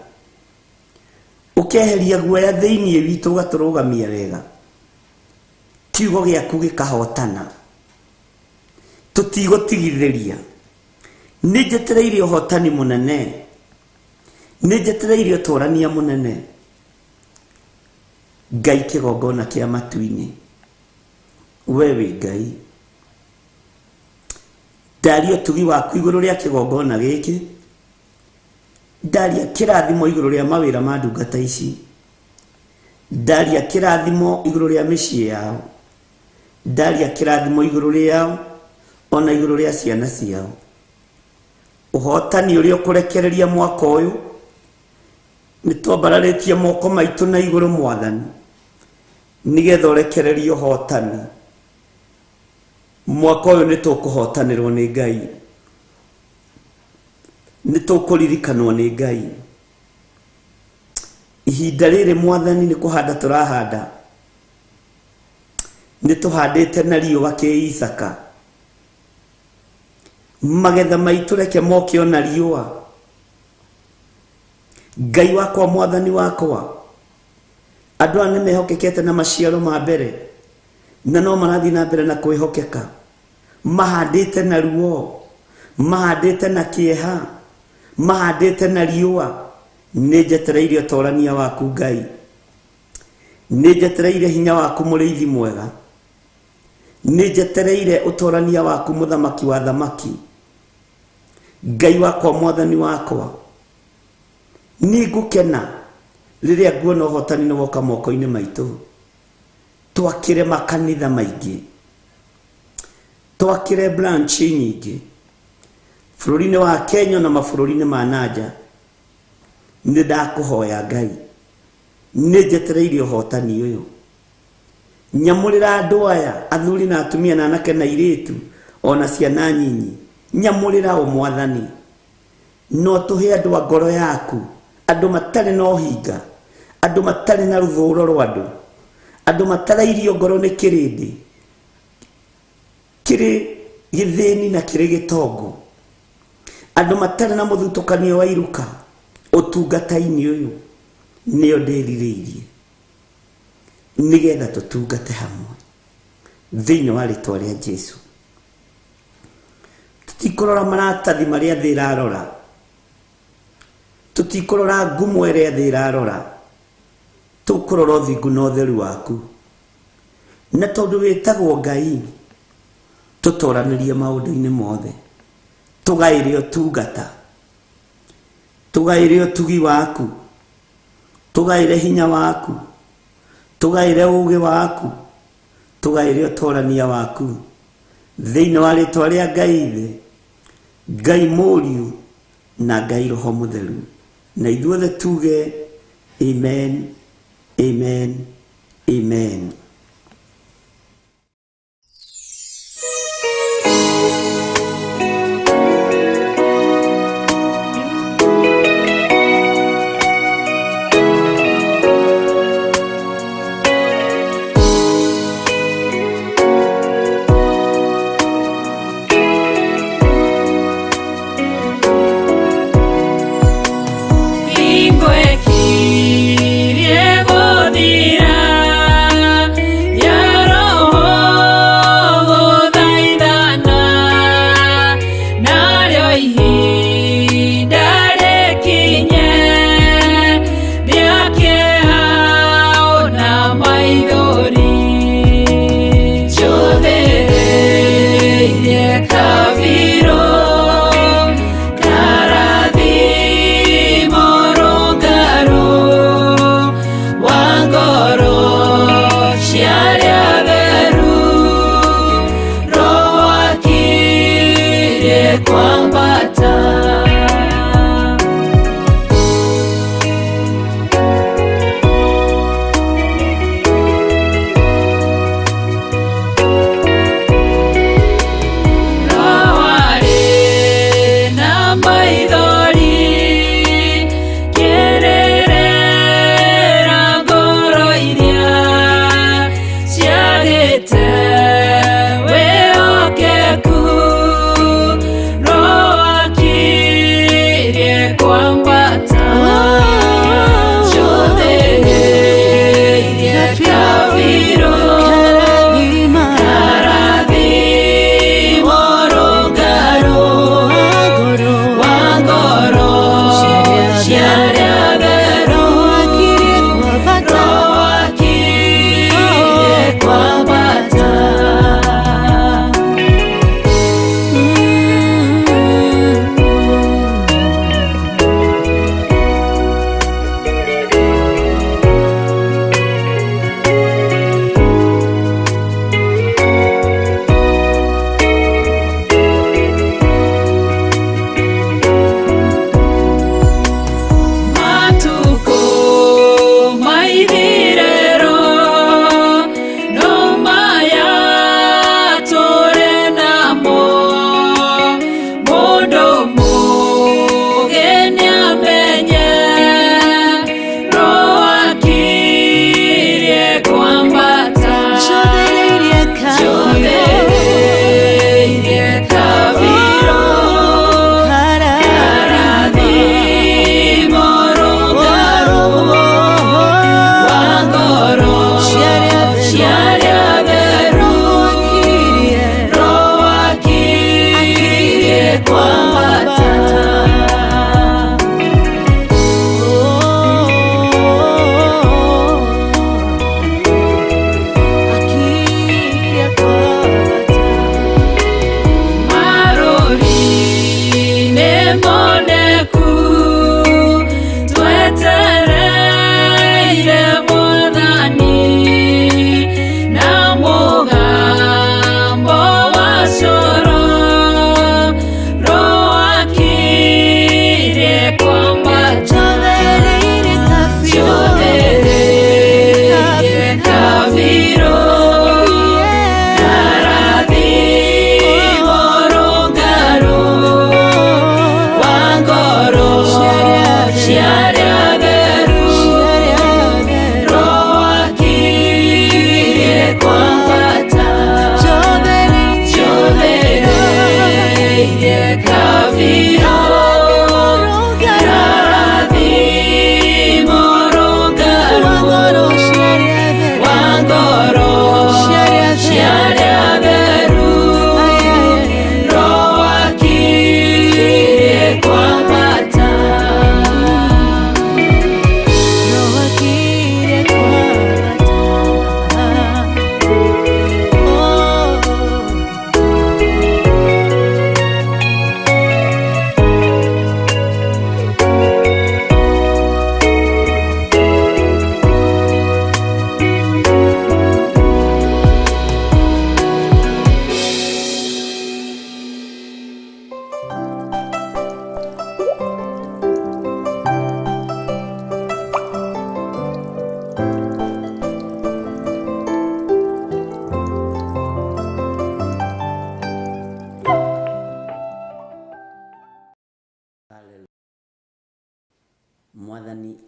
Ũkeheria guoya thĩinĩ witũ, ũgatũrũgamia wega. Kiugo gĩaku gĩkahotana. Tũtigũtigithĩria. Nĩ njetereire ũhotani mũnene, nĩ njetereire ũtũrania mũnene. Ngai kĩgongona kĩa matu-inĩ, we wĩ Ngai. Ndaria ũtugi waku igũrũ rĩa kĩgongona gĩkĩ, ndaria kĩrathimo igũrũ rĩa mawĩra ma ndungata ici, ndaria kĩrathimo igũrũ rĩa mĩciĩ yao, ndaria kĩrathimo igũrũ rĩao ona igũrũ rĩa ciana ciao. Ũhotani ũrĩa ũkũrekereria mwaka ũyũ, nĩ twambararĩtie moko maitũ na igũrũ Mwathani, nĩgetha ũrekererie ũhotani. Mwaka ũyũ nĩ tũkũhotanĩrwo nĩ Ngai, nĩ tũkũririkanwo nĩ Ngai. Ihinda rĩrĩ Mwathani nĩ kũhanda tũrahanda, nĩ tũhandĩte na riũa kĩ Isaka. Magetha maitũ reke moke ona riũa. Ngai wakwa, Mwathani wakwa, andũ aya nĩ mehokekete na maciaro ma mbere, na no marathiĩ na mbere na kwĩhokeka. Mahandĩte na ruo, mahandĩte na kĩeha, mahandĩte na riũa. Nĩ njetereire ũtorania waku Ngai, nĩ njetereire hinya waku mũrĩithi mwega, nĩ njetereire ũtorania waku mũthamaki wa thamaki. Ngai wakwa, Mwathani wakwa, nĩ ngũkena rĩrĩa nguona ũhotani nĩ woka moko-inĩ maitũ. Twakĩre makanitha maingĩ, twakĩre branch nyingĩ bũrũri-inĩ wa Kenya na mabũrũri-inĩ ma nanja. Nĩ ndakũhoya Ngai, nĩ njetereire ũhotani ũyũ. Nyamũrĩra andũ aya, athuri na atumia na anake na airĩtu ona ciana nyinyi. Nyamũrĩra o Mwathani. No tũhe andũ a ngoro yaku, andũ matarĩ na ũhinga, andũ matarĩ na rũthũũro rwa andũ, andũ matarairio ngoro nĩ kĩrĩndĩ kĩrĩ gĩthĩni na kĩrĩ gĩtongu, andũ matarĩ na mũthutũkanio wa iruka. Ũtungata-inĩ ũyũ nĩo ndĩrirĩirie, nĩgetha tũtungate hamwe thĩinĩ wa rĩtwa rĩa Jesu. Tũtikũrora maratathi marĩa thĩ ĩrarora, tũtikũrora ngumo ĩrĩa thĩ ĩrarora, tũkũrora ũthingu na ũtheru waku. Na tondũ wĩtagwo Ngai, tũtoranĩrie maũndũ-inĩ mothe, tũgaĩre ũtungata, tũgaĩre ũtugi waku, tũgaĩre hinya waku, tũgaĩre ũũgĩ waku, tũgaĩre ũtorania waku thĩinĩ wa rĩtwa rĩa Ngai Ithe, Ngai Mũriũ na Ngai Roho Mũtheru. Na ithuothe tuge amen, amen, amen.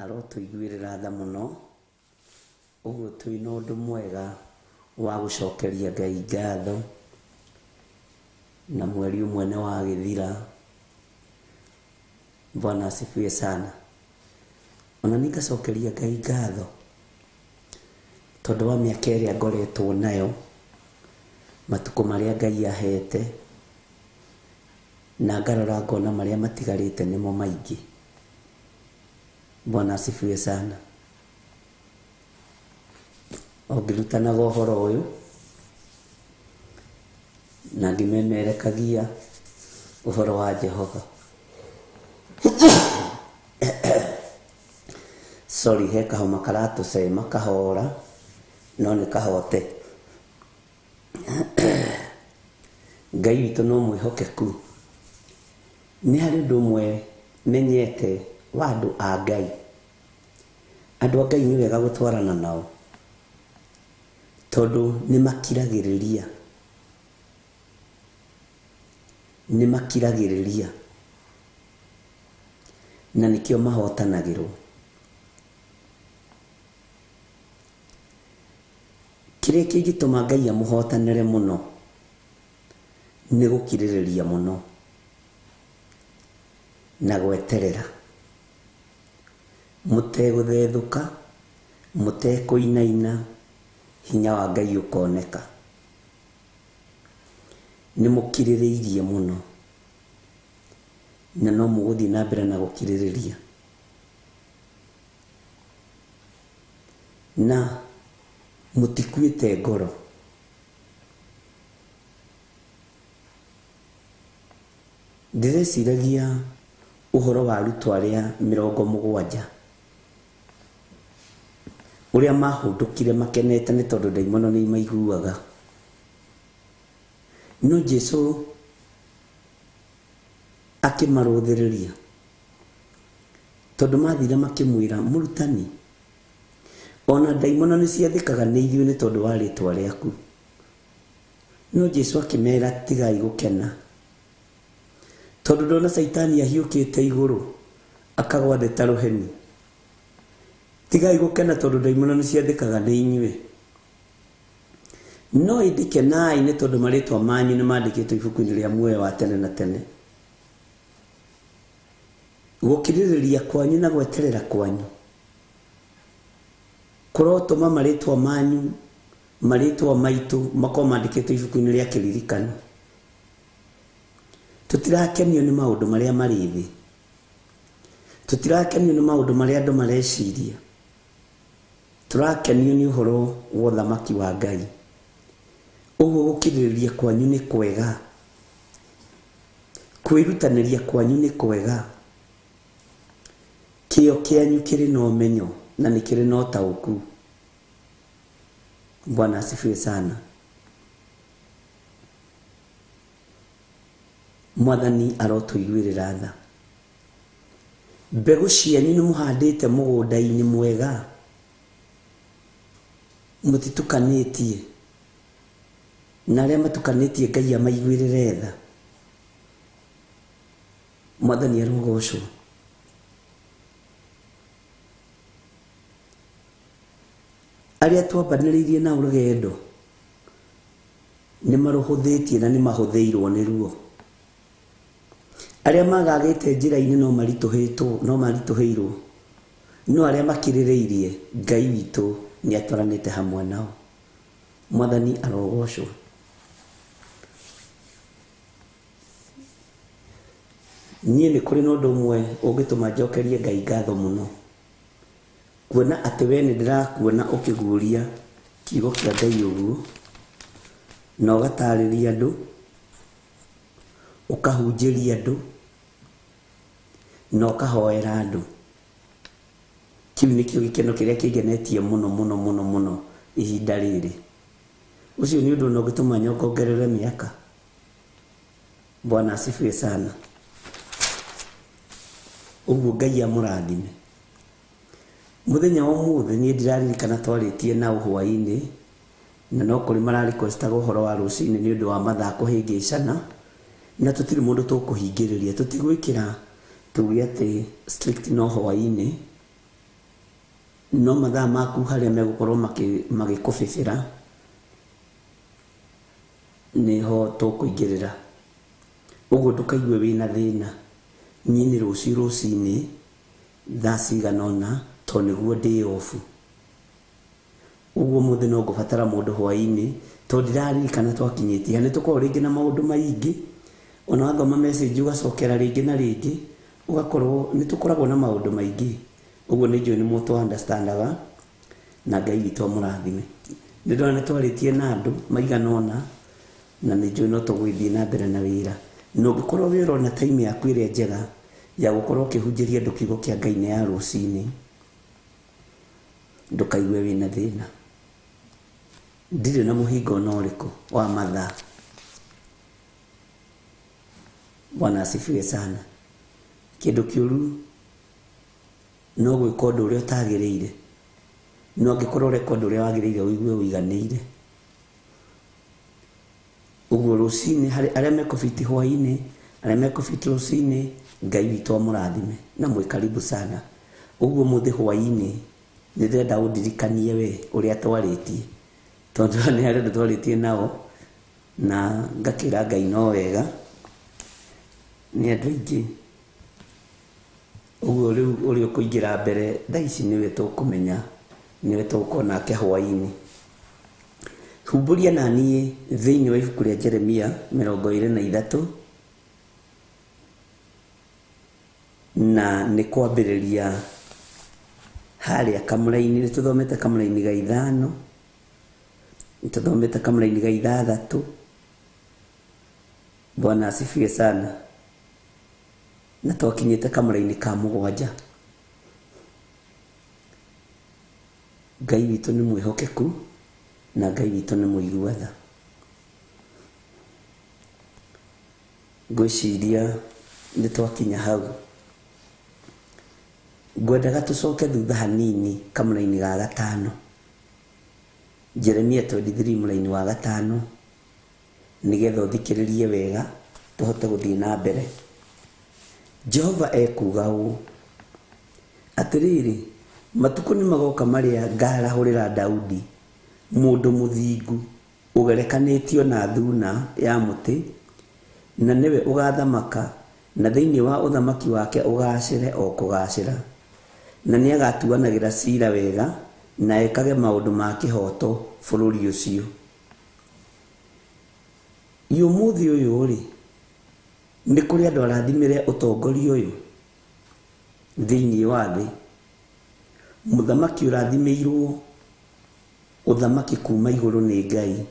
arotũiguĩrĩra tha mũno, ũguo twĩna ũndũ mwega wa gũcokeria Ngai ngatho, na mweri ũmwe nĩ wagĩthira. Bwana asifiwe sana. Ona niĩ ngacokeria Ngai ngatho tondũ wa mĩaka ĩrĩa ngoretwo nayo, matukũ marĩa Ngai ahete, na ngarora ngona marĩa matigarĩte nĩmo maingĩ. Bwana asifiwe sana. O ngĩrutanaga ũhoro ũyũ na ngĩmemerekagia ũhoro wa Jehova. Sorry, he kahoma karatũcema kahora, no nĩ kahote. Ngai witũ no mwĩhokeku. Nĩ harĩ ũndũ ũmwe menyete wa andũ a Ngai. Andũ a Ngai nĩ wega gũtwarana nao, tondũ nĩ makiragĩrĩria. Nĩ makiragĩrĩria. Na nĩkĩo mahotanagĩrwo. Kĩrĩa kĩngĩtũma Ngai amũhotanĩre mũno nĩ gũkirĩrĩria mũno na gweterera, mũtegũthethũka, mũtekũinaina, hinya wa Ngai ũkoneka. Nĩ mũkirĩrĩirie mũno na no mũgũthiĩ na mbere na gũkirĩrĩria. Na mũtikuĩte ngoro. Ndĩreciragia ũhoro wa arutwo arĩa 70 ũrĩa mahũndũkire makenete nĩ tondũ ndaimono nĩ imaiguaga. No Jesu akĩmarũthĩrĩria tondũ mathire makĩmwĩra, mũrutani, ona ndaimono nĩ ciathĩkaga nĩ ithuĩ nĩ tondũ wa rĩtwa rĩaku. No Jesu akĩmera, tigai gũkena, tondũ ndona Caitani ahiũkĩte igũrũ akagwa thĩ ta rũheni. Tigai gũkena tondũ ndaimono nĩ ciathĩkaga nĩ inyuĩ. No ĩndĩ kenai nĩ tondũ marĩtwa manyu nĩ mandĩkĩtwo ibuku-inĩ rĩa muoyo wa tene na tene. Gũkirĩrĩria kwanyu na gweterera kwanyu kũrotũma marĩtwa manyu, marĩtwa maitũ makorwo mandĩkĩtwo ibuku-inĩ rĩa kĩririkano. Tũtirakenio nĩ maũndũ marĩa marĩ thĩ. Tũtirakenio nĩ maũndũ marĩa andũ mareciria. Tũrakenio nĩ ũhoro wa ũthamaki wa Ngai. Ũguo gũkirĩrĩria kwanyu nĩ kwega. Kwĩrutanĩria kwanyu nĩ kwega. Kĩyo kĩanyu kĩrĩ na ũmenyo na nĩ kĩrĩ na ũtaũku. Bwana asifiwe sana. Mwathani arotũiguĩrĩra tha. Mbegũ cianyu nĩ mũhandĩte mũgũnda-inĩ mwega, mũtitukanĩtie, na arĩa matukanĩtie Ngai amaiguĩrĩre tha. Mwathani arogocwo. Arĩa twambanĩrĩirie nao rũgendo nĩ marũhũthĩtie na nĩ mahũthĩirwo nĩ ruo. Arĩa magagĩte njĩra-inĩ no maritũhĩtwo, no maritũhĩirwo. No arĩa makirĩrĩirie Ngai witũ nĩ atwaranĩte hamwe nao. Mwathani arogocwo. Niĩ nĩ kũrĩ na ũndũ ũmwe ũngĩtũma njokerie Ngai ngatho mũno. Kuona atĩ we nĩ ndĩrakuona ũkĩguũria kiugo kĩa Ngai ũguo, na ũgatarĩria andũ, ũkahunjĩria andũ, na ũkahoera andũ. Kĩu nĩkĩo gĩkeno kĩrĩa kĩngenetie mũno mũno mũno mũno ihinda rĩrĩ. Ũcio nĩ ũndũ ũngĩtũma nyongongerere mĩaka. Bwana asifiwe sana. Ũguo Ngai amũrathime. Mũthenya wa ũmũthĩ niĩ ndĩraririkana twarĩtie nao hwaĩ-inĩ, na no kũrĩ mararequestaga ũhoro wa rũcinĩ nĩ ũndũ wa mathaa kũhĩngĩcana, na tũtirĩ mũndũ tũkũhingĩrĩria, tũtigwĩkĩra tuge atĩ strict no hwaĩ-inĩ, No mathaa maku harĩa megũkorwo magĩkũbĩbĩra nĩho tũkũingĩrĩra. Ũguo ndũkaigue wĩna thĩna. Niĩ nĩ rũciũ rũcinĩ thaa cigana ũna tondũ nĩguo ndĩ off. Ũguo ũmũthĩ no ngũbatara mũndũ hwaĩ-inĩ tondũ ndiraririkana twakinyĩtie. Nĩ tũkoragwo rĩngĩ na maũndũ maingĩ, ona wathoma message ũgacokera rĩngĩ na rĩngĩ, ũgakorwo nĩ tũkoragwo na maũndũ maingĩ. Ũguo nĩ njũĩ nĩ mũtũ understandaga na Ngai witũ amũrathime. Nĩ ndona nĩ twarĩtie na andũ maigana ũna na nĩ njũĩ no tũgũgĩthiĩ na mbere na wĩra. Na ũngĩkorwo wĩ ũrona time yaku ĩrĩa njega ya gũkorwo ũkĩhunjĩria andũ kiugo kĩa Ngai nĩ ya rũcinĩ, ndũkaigue wĩna thĩna. Ndirĩ na mũhingo ona ũrĩkũ wa mathaa. Bwana asifiwe sana. Kĩndũ kĩũru no gwĩka ũndũ ũrĩa ũtagĩrĩire, no angĩkorwo ũreka ũndũ ũrĩa wagĩrĩire ũigue ũiganĩire. Ũguo rũcinĩ harĩ arĩa mekũbiti hwaĩ-inĩ, arĩa mekũbiti rũcinĩ, Ngai witũ amũrathime na mwĩ karibu sana. Ũguo ũmũthĩ hwaĩ-inĩ nĩ ndĩrenda ũndirikanie we ũrĩa twarĩtie, tondũ nĩ harĩ andũ twarĩtie nao na ngakĩra Ngai no wega nĩ andũ aingĩ. Ũguo rĩu ũrĩa ũkũingĩra mbere thaa ici nĩwe tũkũmenya, nĩwe tũgũkorwo nake hwaĩ-inĩ. Humbũria na niĩ thĩinĩ wa ibuku rĩa Jeremia 23 na nĩ kwambĩrĩria harĩa kamũraini. Nĩ tũthomete kamũraini ga 5, nĩ tũthomete kamũraini ga 6. Bwana asifiwe sana. Na twakinyĩte kamũraini ka 7. Ngai witũ nĩ mwĩhokeku na Ngai witũ nĩ mũigua tha. Ngwĩciria nĩ twakinya hau. Ngwendaga tũcoke thutha hanini kamũraini ga 5. Jeremia 23 mũraini wa 5, nĩgetha ũthikĩrĩrie wega tũhote gũthiĩ na mbere. Jehova ekuuga ũũ, atĩrĩrĩ, matukũ nĩ magoka marĩa ngarahũrĩra Daudi mũndũ mũthingu ũgerekanĩtio na thuna ya mũtĩ, na nĩwe ũgathamaka, na thĩinĩ wa ũthamaki wake ũgacĩre o kũgacĩra. Na nĩagatuanagĩra ciira wega na ekage maũndũ ma kĩhooto bũrũri ũcio. Ũmũthĩ ũyũ rĩ, nĩ kũrĩ andũ arathimĩre ũtongoria ũyũ thĩinĩ wa thĩ. Mũthamaki ũrathimĩirwo ũthamaki kuma igũrũ nĩ Ngai,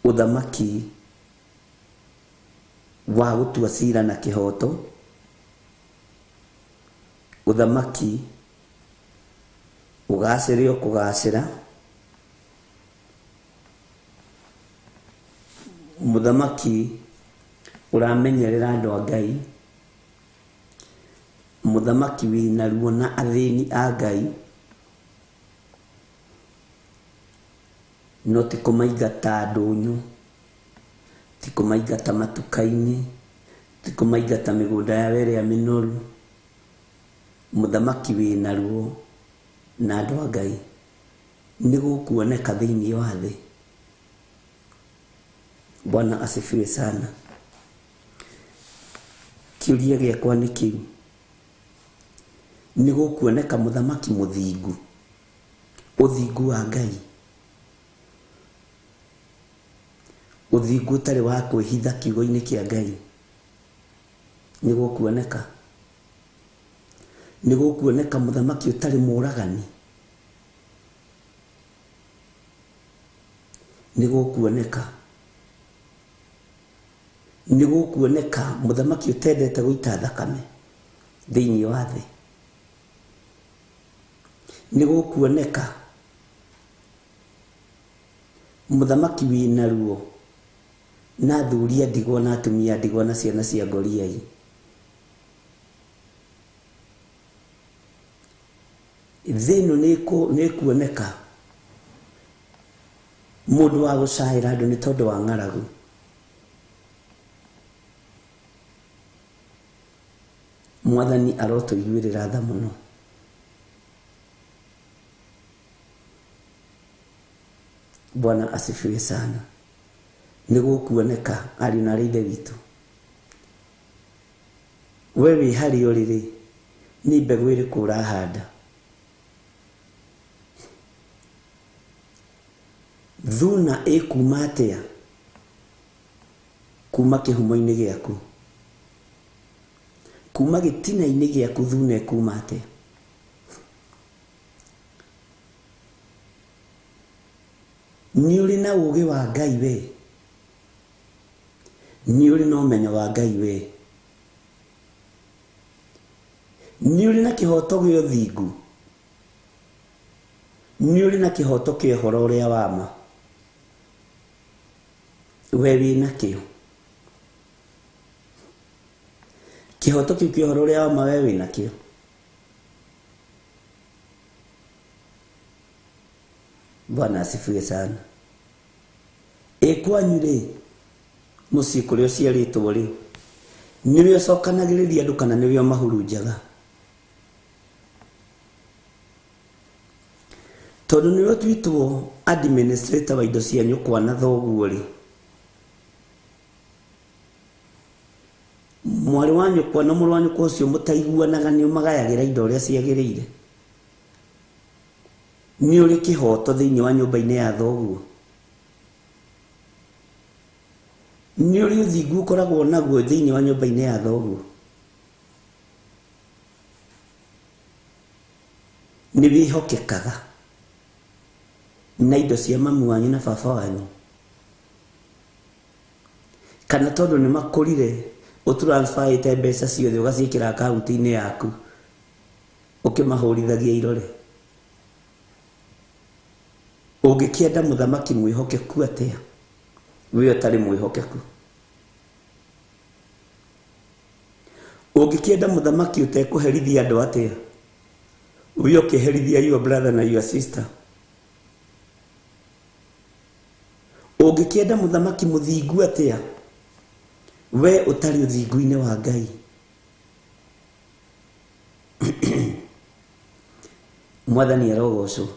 ũthamaki wa gũtua ciira na kĩhooto, ũthamaki ũgacĩre o kũgacĩra, mũthamaki ũramenyerera andũ a Ngai, mũthamaki wĩna ruo na athĩni a Ngai, no ti kũmaingata ndũnyũ, ti kũmaingata matuka-inĩ, ti kũmaingata mĩgũnda yao ĩrĩa mĩnoru. Mũthamaki wĩna ruo na andũ a Ngai nĩ gũkuoneka thĩinĩ wa thĩ. Bwana asifiwe sana. Kĩũria gĩakwa nĩ kĩu, nĩ gũkuoneka mũthamaki mũthingu, ũthingu wa Ngai, ũthingu ũtarĩ wa kwĩhitha kiugo-inĩ kĩa Ngai, nĩ gũkuoneka. Nĩ gũkuoneka mũthamaki ũtarĩ mũragani, nĩ gũkuoneka. Nĩ gũkuoneka mũthamaki ũtendete gũita thakame thĩinĩ wa thĩ. Nĩ gũkuoneka mũthamaki wĩna ruo na athuri a ndigwa na atumia a ndigwa na ciana cia ngoriai. Thĩ ĩno nĩ ĩkuoneka mũndũ wa gũcaĩra andũ nĩ tondũ wa ng'aragu. Mwathani arotũiguĩrĩra tha mũno. Bwana asifiwe sana. Nĩ gũkuoneka ariũ na arĩ ithe witũ. We wĩ harĩa ũrĩ rĩ, nĩ mbegũ ĩrĩkũ ũrahanda? Thuna ĩkuma atĩa kuma kĩhumo-inĩ gĩaku? Kuma gĩtina-inĩ gĩaku thuna ĩkuma atĩa? Nĩ ũrĩ na ũũgĩ wa Ngai we? Nĩ ũrĩ na ũmenyo wa Ngai we? Nĩ ũrĩ na kĩhoto gĩa ũthingu? Nĩ ũrĩ na kĩhoto kĩa ũhoro ũrĩa wa ma? We wĩ nakĩo? Kĩhoto kĩu kĩa ũhoro ũrĩa wa ma we wĩ nakĩo? Bwana asifiwe sana. Ĩ kwanyu rĩ, mũciĩ kũrĩa ũciarĩtwo rĩ, nĩwe ũcokanagĩrĩria andũ kana nĩwe ũmahurunjaga? Tondũ nĩwe ũtuĩtwo administrator wa indo cia nyũkwa na thoguo rĩ, mwarĩ wa nyũkwa na mũrũ wa nyũkwa ũcio mũtaiguanaga nĩ ũmagayagĩra indo ũrĩa ciagĩrĩire? Nĩ ũrĩ kĩhoto thĩinĩ wa nyũmba-inĩ ya thoguo? Nĩ ũrĩ ũthingu ũkoragwo naguo thĩinĩ wa nyũmba-inĩ ya thoguo? Nĩ wĩhokekaga na indo cia mamu wanyu na baba wanyu? Kana tondũ nĩ makũrire ũtransferĩte mbeca ciothe ũgaciĩkĩra akaunti-inĩ yaku ũkĩmahũrithagia irore? Ũngĩkĩenda mũthamaki mwĩhokeku atĩa we ũtarĩ mwĩhokeku? Ũngĩkĩenda mũthamaki ũtekũherithia andũ atĩa we ũkĩherithia your brother na your sister? Ũngĩkĩenda mũthamaki mũthingu atĩa we ũtarĩ ũthingu-inĩ wa Ngai? Mwathani arogocwo.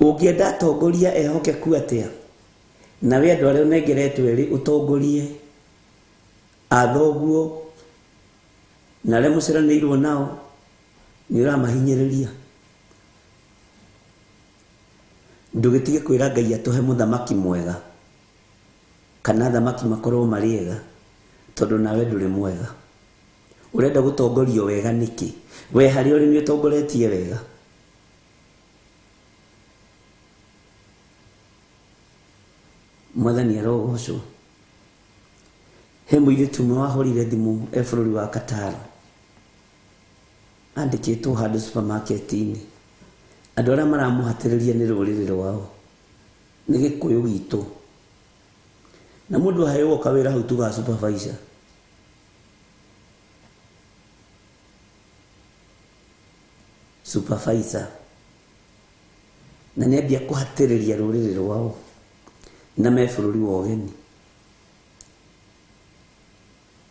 Ũngĩenda atongoria ehokeku atĩa nawe andũ arĩa ũnengeretwo erĩ ũtongorie athoguo na arĩa mũciaranĩirwo nao nĩ ũramahinyĩrĩria? Ndũgĩtige kwĩra Ngai atũhe mũthamaki mwega kana athamaki makorwo marĩ ega, tondũ nawe ndũrĩ mwega. Ũrenda gũtongorio wega nĩkĩ? We harĩa ũrĩ nĩ ũtongoretie wega? Mwathani arogocwo. He mũirĩtu ũmwe wahũrire thimũ e bũrũri wa Qatar, andĩkĩtwo handũ supermarket-inĩ. Andũ arĩa maramũhatĩrĩria nĩ rũrĩrĩ rwao, nĩ gĩkũyũ gitũ. Na mũndũ aheagwo kawĩra hau tugaga supervisor. Supervisor. Na nĩ ambia kũhatĩrĩria rũrĩrĩ rwao na me bũrũri wa ũgeni.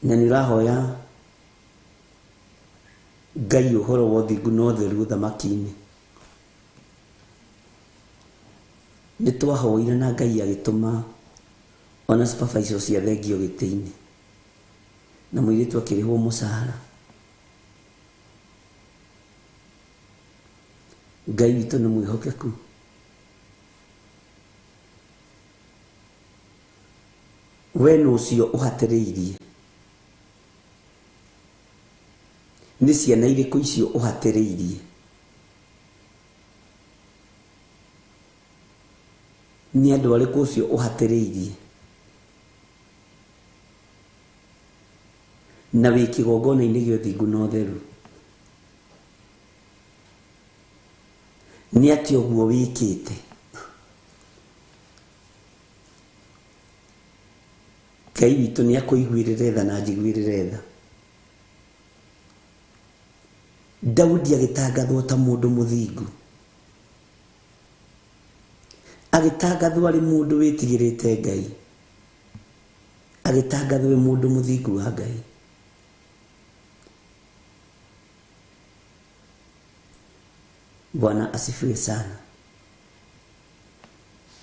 Na nĩ ũrahoya Ngai ũhoro wa ũthingu na ũtheru ũthamaki-inĩ. Nĩ twahoire na Ngai agĩtũma ona supervisor ũcio athengio gĩtĩ-inĩ. Na mũirĩtu akĩrĩhwo mũcara. Ngai witũ nĩ mwĩhokeku. We nũ ũcio ũhatĩrĩirie? Nĩ ciana irĩkũ icio ũhatĩrĩirie? Nĩ andũ arĩkũ ũcio ũhatĩrĩirie? Na wĩ kĩgongona-inĩ gĩa ũthingu na ũtheru. Nĩ atĩa ũguo wĩkĩte? Ngai witũ nĩ akũiguĩrĩre tha na anjiguĩrĩre tha. Daudi agĩtangathwo ta mũndũ mũthingu. Agĩtangathwo arĩ mũndũ wĩtigĩrĩte Ngai. Agĩtangathwo arĩ mũndũ mũthingu wa Ngai. Bwana asifiwe sana.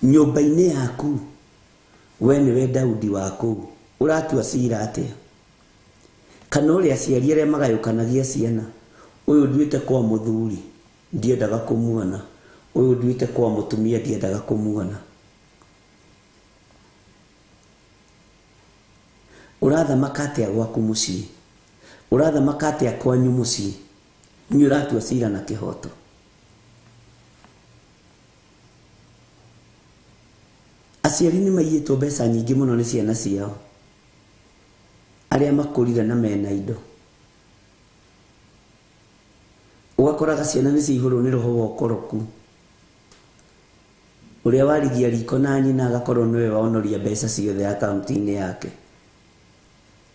Nyũmba-inĩ yaku we nĩwe Daudi wa kũu, ũratua cira atĩa? Kana ũrĩa aciari arĩa magayũkanagia ciana, ũyũ nduĩte kwa mũthuri ndiendaga kũmuona, ũyũ nduĩte kwa mũtumia ndiendaga kũmuona. Ũrathamaka atĩa gwaku mũciĩ? Ũrathamaka atĩa kwanyu mũciĩ? Nĩ ũratua cira na kĩhoto? Aciari nĩ maiyĩtwo mbeca nyingĩ mũno nĩ ciana ciao, arĩa makũrire na mena indo. Ũgakoraga ciana nĩ ciaihũrwo nĩ roho wa ũkoroku. Ũrĩa warigia riko na nyina agakorwo nĩwe wonoria mbeca ciothe akaunti-inĩ yake.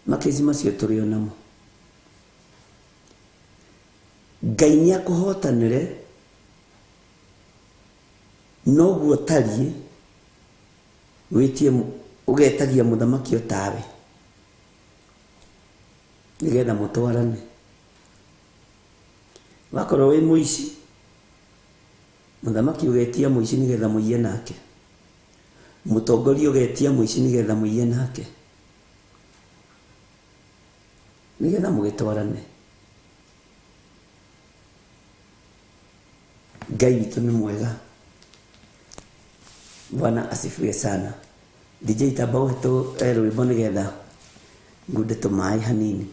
Makĩci macio tũrĩ o namo. Ngai nĩ akũhotanĩre noguo tariĩ, wĩtie ũgetagia mũthamaki o tawe nĩgetha mũtwarane. Wakorwo wĩ mũici, mũthamaki ũgetia mũici nĩgetha mũiye nake, mũtongoria ũgetia mũici nĩgetha mũiye nake, nĩgetha mũgĩtwarane. Ngai witũ nĩ mwega. Bwana asifiwe sana. DJ tamba ũhe rwĩmbo nĩgetha ngunde tũmaĩ hanini.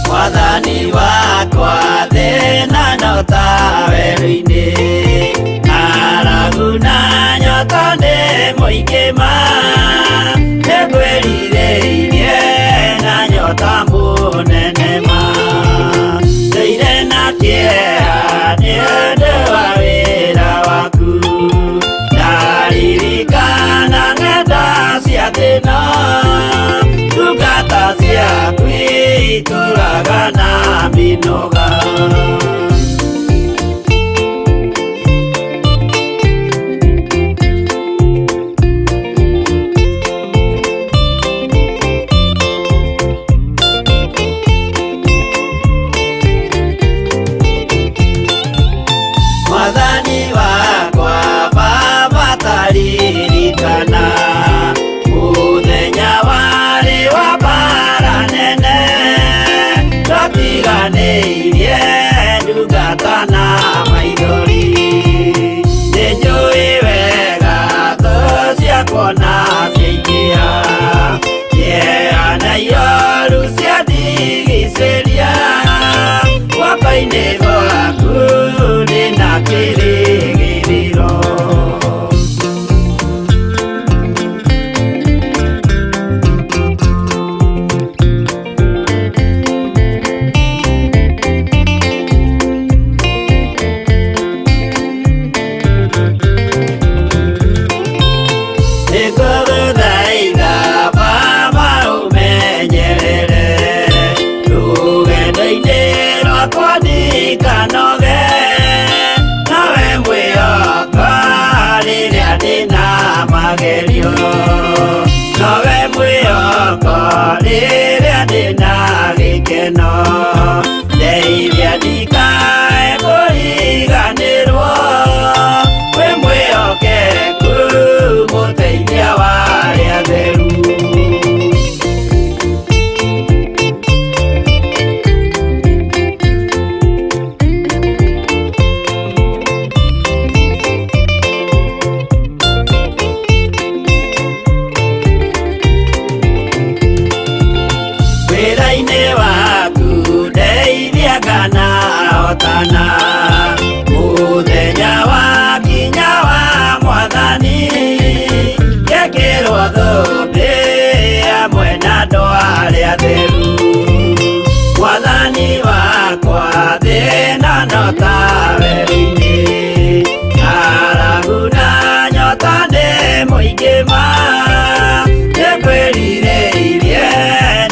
Mwathani wakwa thĩna no ta werũ-inĩ, ng'aragu na nyota nĩ mũingĩ ma, nĩngwĩrirĩirie na nyota mũnene ma, ndũire na kĩeha nĩ ũndũ wa wĩra waku, ndaririkana ng'enda cia thĩna, ndungata ciaku itũraga na mĩnoga. Mwathani wakwa Baba taririkana mũthenya warĩ wa mbara nene, twatiganĩirie ndungata na maithori, nĩnjũĩ wega thũ ciakwa na ciaingĩha, kĩeha na ioru ciandigicĩria, guoko-inĩ gwaku ndĩna kĩrĩgĩrĩro. Nĩngũgũthaitha Baba ũmenyerere rũgendo-inĩ rwakwa ndikanoge, nawe mwĩhoka rĩrĩa ndĩna magerio, nowe mwĩhoko rĩrĩa ndĩna gĩkeno, ndeithia ndikae kũriganĩrwo, wĩ mwĩhokeku mũteithia wa arĩa atheru. Wĩra-inĩ waku ndeithia kana hotana, mũthenya wakinya wa Mwathani, ngekĩrwo thũmbĩ hamwe na andũ arĩa atheru. Mwathani wakwa thĩna no ta werũ-inĩ, ng'aragu na nyota nĩ mũingĩ ma, nĩngwĩrirĩirie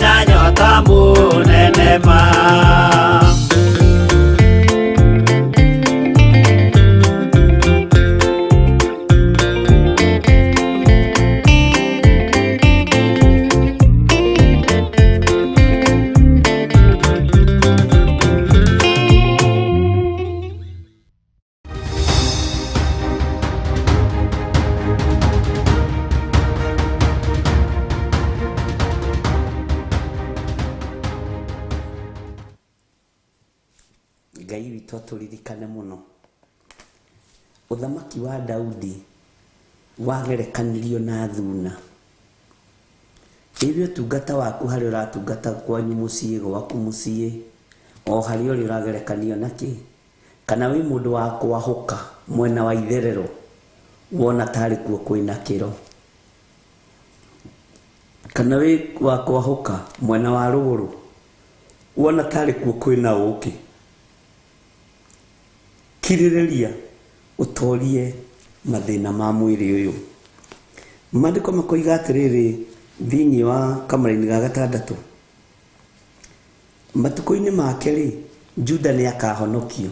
na nyota mũnene rehema. Ngai witũ atũririkane mũno. Ũthamaki wa Daudi wagerekanirio na thuna. Ĩrĩ ũtungata waku harĩa ũratungata kwanyu mũciĩ, gwaku mũciĩ, o harĩa ũrĩ ũragerekanio na kĩ? Kana wĩ mũndũ wa kwahũka mwena wa itherero wona tarĩ kuo kwĩna kĩro? Kana wĩ wa kwahũka mwena wa rũgũrũ wona tarĩ kuo kwĩna ũkĩ? Kirĩrĩria ũtorie mathĩna ma mwĩrĩ ũyũ. Maandĩko makoiga atĩrĩrĩ thĩinĩ wa kamũraini ga gatandatũ, matukũ-inĩ make rĩ, Juda nĩ akahonokio.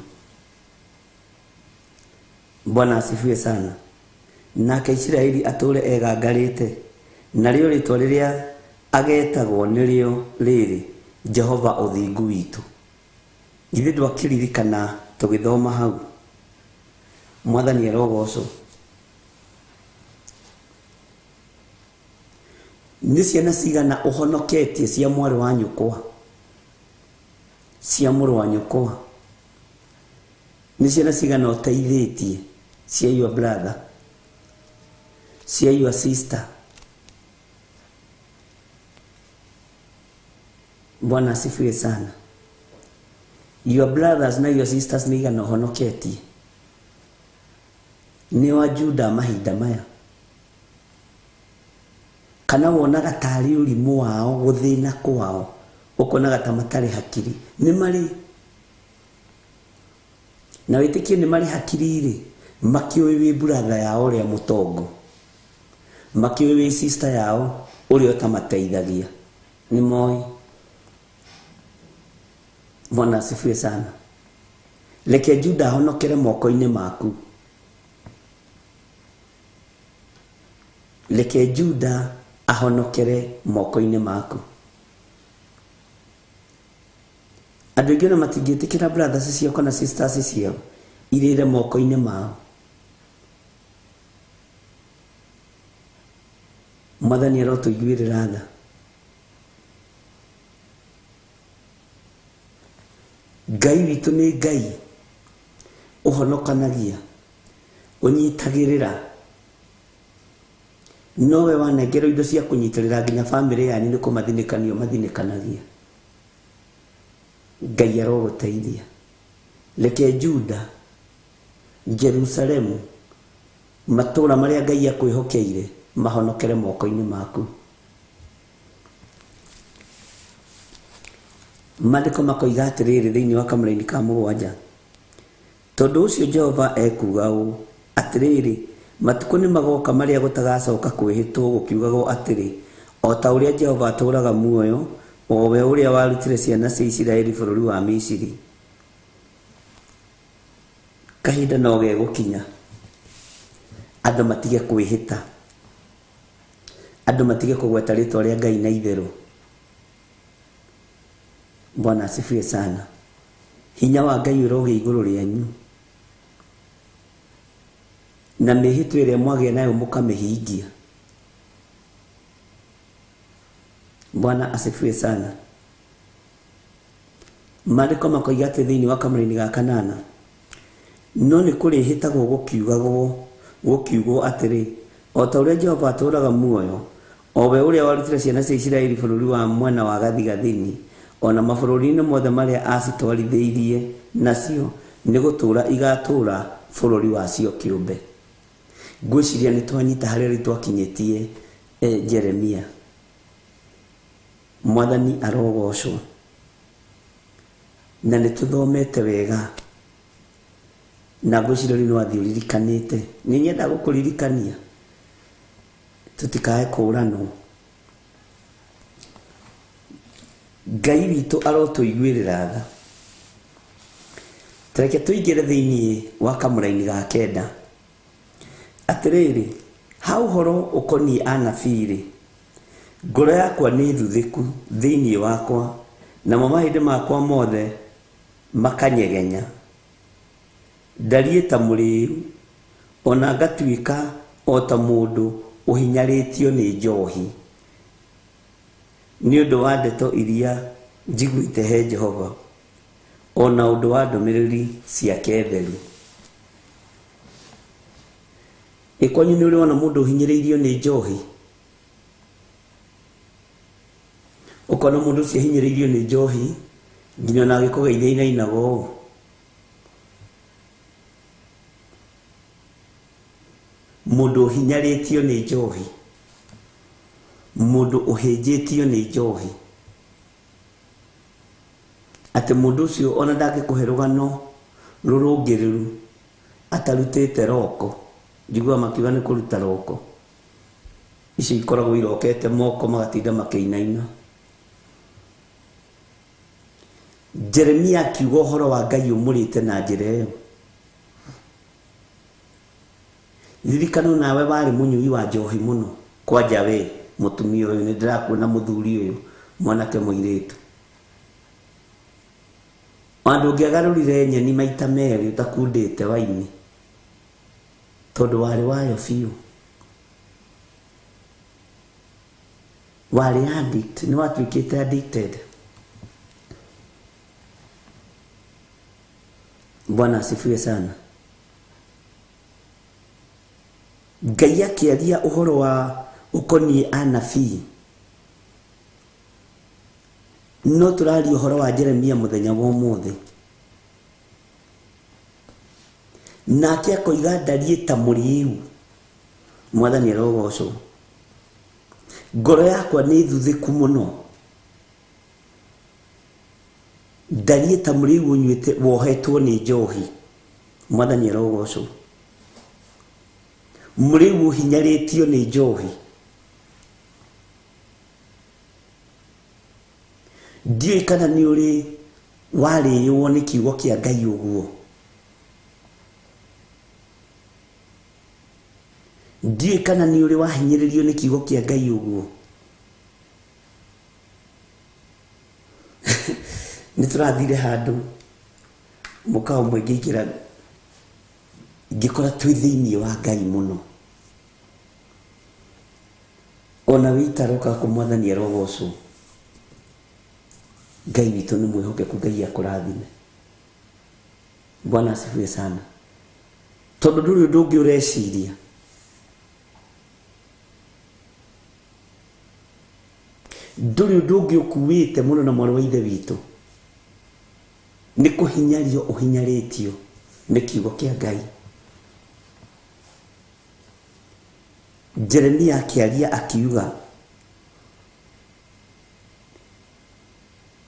Bwana asifiwe sana. Nake Isiraeli atũre egangarĩte, narĩo rĩtwa rĩrĩa agetagwo nĩrĩo rĩrĩ, Jehova ũthingu witũ. Githĩ ndwakĩririkana tũgĩthoma hau? Mwathani arogocwo. Nĩ ciana cigana ũhonoketie cia mwarĩ wa nyũkwa, cia mũrũ wa nyũkwa? Nĩ ciana cigana ũteithĩtie cia your brother, cia your sister? Bwana asifiwe sana. Your brothers na your sisters nĩ igana ũhonoketie? Nĩ wa Juda mahinda maya? Kana wonaga tarĩ ũrimũ wao gũthĩna kwao, ũkonaga ta matarĩ hakiri? Nĩ marĩ na wĩtĩkio, nĩ marĩ hakiri rĩ, makĩũĩ wĩ brother yao ũrĩa mũtongo, makĩũĩ wĩ sister yao ũrĩa ũtamateithagia, nĩ moĩ. Bwana asifiwe sana. Reke Juda ahonokere moko-inĩ maku. Reke Juda ahonokere moko-inĩ maku. Andũ aingĩ ona matingĩtĩkĩra brothers ciao kana sisters ciao irĩre moko-inĩ mao. Mwathani arotũiguĩrĩra tha. Ngai witũ nĩ Ngai ũhonokanagia, ũnyitagĩrĩra. Nowe wanengerwo indo cia kũnyitĩrĩra nginya bamĩrĩ yanyu nĩ kũmathinĩkania mathinĩkanagia. Ngai arogũteithia. Reke Juda, Jerusalemu, matũũra marĩa Ngai akwĩhokeire mahonokere moko-inĩ maku. Maandĩko makoiga atĩrĩrĩ thĩinĩ wa kamũraini ka mũgwanja, tondũ ũcio Jehova ekuuga ũũ, atĩrĩrĩ, matukũ nĩ magoka marĩa gũtagacoka kwĩhĩtwo gũkiugagwo atĩrĩ, o ta ũrĩa Jehova atũũraga muoyo, o we ũrĩa warutire ciana cia Isiraeli bũrũri wa Misiri. Kahinda no gegũkinya andũ matige kwĩhĩta, andũ matige kũgweta rĩtwa rĩa Ngai na itherũ. Bwana asifiwe sana. Hinya wa Ngai ũrogĩa igũrũ rĩanyu, na mĩhĩtwa ĩrĩa mwagĩa nayo mũkamĩhingia. Bwana asifiwe sana. Maandĩko makoiga atĩ thĩinĩ wa kamũraini ga kanana, no nĩ kũrĩhĩtagwo gũkiugwo atĩrĩ, o ta ũrĩa Jehova atũũraga muoyo, o we ũrĩa warutire ciana cia Isiraeli bũrũri wa mwena wa gathigathini, ona mabũrũri-inĩ mothe marĩa acitwarithĩirie nacio, nĩ gũtũũra igatũũra bũrũri wacio kĩũmbe. Ngwĩciria nĩ twanyita harĩa rĩu twakinyĩtie Jeremia. Mwathani arogocwo. Na nĩ tũthomete wega, na ngwĩciria rĩu nĩ wathiĩ ũririkanĩte. Nĩ nyenda gũkũririkania tũtikae kũũranwo. Ngai witũ arotũiguĩrĩra tha. Tareke tũingĩre thĩinĩ wa kamũraini ga kenda. Atĩrĩrĩ, ha ũhoro ũkoniĩ anabii-rĩ, ngoro yakwa nĩ thuthĩku thĩinĩ wakwa, namo mahĩndĩ makwa mothe makanyegenya. Ndariĩ ta mũrĩĩu, ona ngatuĩka o ta mũndũ ũhinyarĩtio nĩ njohi, nĩ ũndũ wa ndeto iria njiguĩte he Jehova, ona ũndũ wa ndũmĩrĩri ciake theru. Ĩ kwanyu nĩ ũrĩ wona mũndũ ũhinyĩrĩirio nĩ njohi? Ũkona mũndũ ũcio ahinyĩrĩirio nĩ njohi nginya ona agĩkũgeithia ainainaga ũũ. Mũndũ ũhinyarĩtio nĩ njohi, mũndũ ũhĩnjĩtio nĩ njohi, atĩ mũndũ ũcio ona ndangĩkũhe rũgano rũrũngĩrĩru atarutĩte roko. Njiguaga makiuga nĩ kũruta roko. Icio ikoragwo irokete moko magatinda makĩinaina. Jeremia akiuga ũhoro wa Ngai ũmũrĩte na njĩra ĩyo. Ririkana nawe warĩ mũnyui wa njohi mũno. Kwanja we mũtumia ũyũ, nĩ ndĩrakuona mũthuri ũyũ, mwanake mũirĩtu. Ona ndũngĩagarũrire nyeni maita merĩ ũtakundĩte waini, tondũ warĩ wayo biũ. Warĩ addict, nĩ watuĩkĩte addicted. Bwana asifiwe sana. Ngai akĩaria ũhoro wa ũkoniĩ anabii, no tũraria ũhoro wa Jeremia mũthenya wa ũmũthĩ. Nake akoiga ndariĩ ta mũrĩĩu. Mwathani arogocwo. Ngoro yakwa nĩ thuthĩku mũno. Ndariĩ ta mũrĩĩu ũnyuĩte wohetwo nĩ njohi. Mwathani arogocwo. Mũrĩĩu ũhinyarĩtio nĩ njohi. Ndiũĩ kana nĩ ũrĩ warĩĩo nĩ kiugo kĩa Ngai ũguo. Ndiũĩ kana nĩ ũrĩ wahinyĩrĩrio nĩ kiugo kĩa Ngai ũguo. Nĩ tũrathire handũ mũkawa ũmwe ngĩingĩra ngĩkora twĩ thĩinĩ wa Ngai mũno. Ona wĩitaroka kũ Mwathani arogocwo. Ngai witũ nĩ mwĩhokeku, Ngai akũrathime. Bwana asifiwe sana. Tondũ ndũrĩ ũndũ ũngĩ ũreciria. Ndũrĩ ũndũ ũngĩ ũkuĩte mũno na mwarĩ wa ithe witũ. Nĩ kũhinyario ũhinyarĩtio nĩ kiugo kĩa Ngai. Jeremia akĩaria akiuga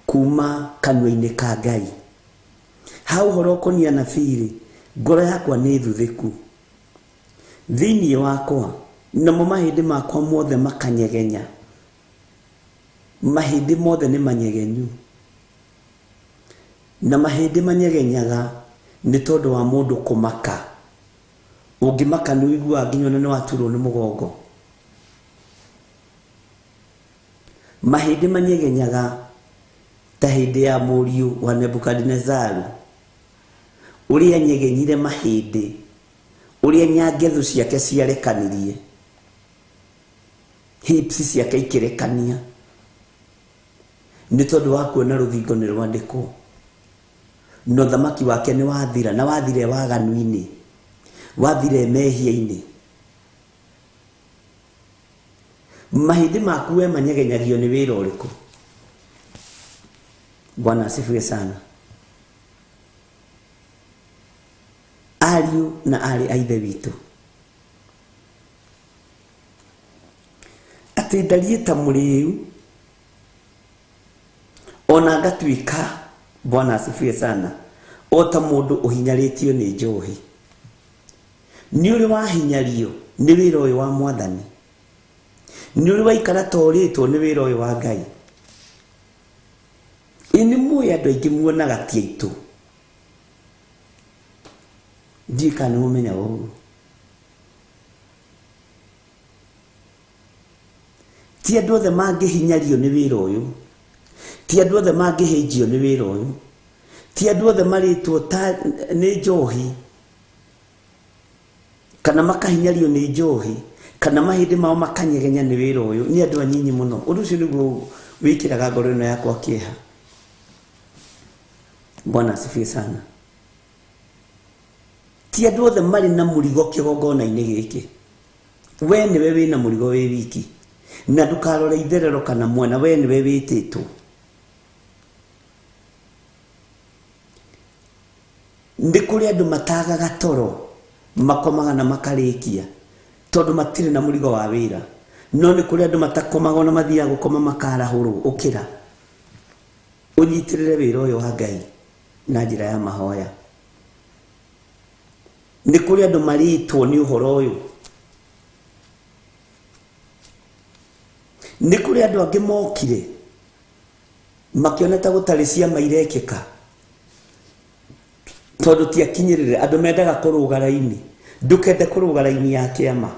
kuma kanua-inĩ ka Ngai. Ha ũhoro ũkoniĩ anabii-rĩ, ngoro yakwa nĩ thuthĩku thĩinĩ wakwa, namo mahĩndĩ makwa mothe makanyegenya. Mahĩndĩ mothe nĩ manyegenyu, na mahĩndĩ manyegenyaga nĩ tondũ wa mũndũ kũmaka. Ũngĩmaka nĩ ũiguaga nginya ona nĩ waturwo nĩ mũgongo. Mahĩndĩ manyegenyaga ta hĩndĩ ya mũriũ wa Nebukadinezaru, ũrĩa anyegenyire mahĩndĩ, ũrĩa nyangethu ciake ciarekanirie, hips ciake ikĩrekania, nĩ tondũ wa kuona rũthingo nĩ rwandĩkwo. Na ũthamaki wake nĩ wathira, na wathire waganu-inĩ, wathire mehia-inĩ. Mahĩndĩ maku we manyegenyagio nĩ wĩra ũrĩkũ? Bwana asifiwe sana. Ariũ na aarĩ a ithe witũ, atĩ ndariĩ ta mũrĩĩu, ona ngatuĩka, Bwana asifiwe sana, o ta mũndũ ũhinyarĩtio nĩ njohi. Nĩ ũrĩ wahinyario nĩ wĩra ũyũ wa Mwathani? Nĩ ũrĩ waikara ta ũrĩtwo nĩ wĩra ũyũ wa Ngai? Ĩ nĩ mũĩ andũ aingĩ muonaga ti aitũ. Ndiũĩ kana nĩ mũmenyaga ũguo. Ti andũ othe mangĩhinyario nĩ wĩra ũyũ. Ti andũ othe mangĩhĩnjio nĩ wĩra ũyũ. Ti andũ othe marĩtwo ta nĩ njohi kana makahinyario nĩ njohi kana mahĩndĩ mao makanyegenya nĩ wĩra ũyũ. Nĩ andũ anyinyi mũno. Ũndũ ũcio nĩguo wĩkĩraga ngoro ĩno yakwa kĩeha. Bwana asifiwe sana. Ti andũ othe marĩ na mũrigo kĩgongona-inĩ gĩkĩ. We nĩwe wĩna mũrigo wĩ wiki. Na ndũkarore itherero kana mwena, we nĩwe wĩtĩtwo. Nĩ kũrĩ andũ matagaga toro, makomaga na makarĩkia, tondũ matirĩ na mũrigo wa wĩra. No nĩ kũrĩ andũ matakomaga ona mathiaga gũkoma makarahũrwo, ũkĩra. Ũnyitĩrĩre wĩra ũyũ wa Ngai na njĩra ya mahoya. Nĩ kũrĩ andũ marĩtwo nĩ ũhoro ũyũ. Nĩ kũrĩ andũ angĩ mokire makĩona ta gũtarĩ ciama irekĩka tondũ ti akinyĩrĩre. Andũ mendaga kũrũga raini. Ndũkende kũrũga raini ya kĩama.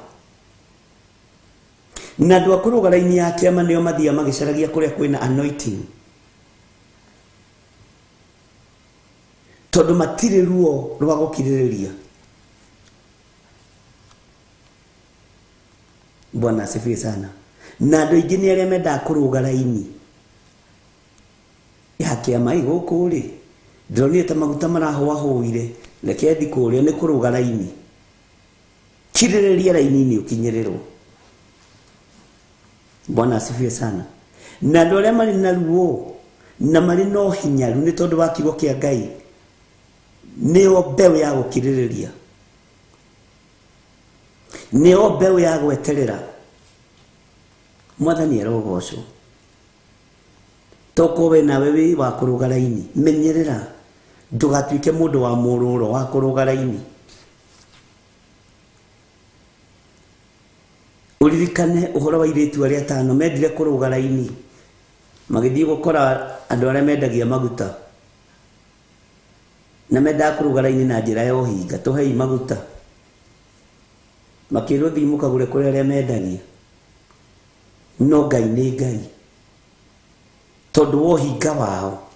Na andũ a kũrũga raini ya kĩama nĩo mathiaga magĩcaragia kũrĩa kwĩna anointing, tondũ matirĩ ruo rwa gũkirĩrĩria. Bwana asifiwe sana. Na andũ aingĩ nĩ arĩa mendaga kũrũga raini ya kĩama. Ĩ gũkũ rĩ, ndĩronire ta maguta marahũahũire, reke thi kũrĩa. Nĩ kũrũga raini. Kirĩrĩria raini-inĩ ũkinyĩrĩrwo. Bwana asifiwe sana. Na andũ arĩa marĩ na ruo na marĩ na ũhinyaru nĩ tondũ wa kiugo kĩa Ngai, nĩo mbeũ ya gũkirĩrĩria, nĩo mbeũ ya gweterera. Mwathani arogocwo. Tokorwo we nawe wĩ wa kũrũga raini, menyerera ndũgatuĩke mũndũ wa mũrũro wa kũrũga raini. Ũririkane ũhoro wa airĩtu arĩa atano mendire kũrũga raini, magĩthiĩ gũkora andũ arĩa mendagia maguta, na mendaga kũrũga raini na njĩra ya ũhinga, tũhei maguta. Makĩrwo thiĩ mũkagũre kũrĩ arĩa mendagia. No Ngai nĩ Ngai, tondũ wa ũhinga wao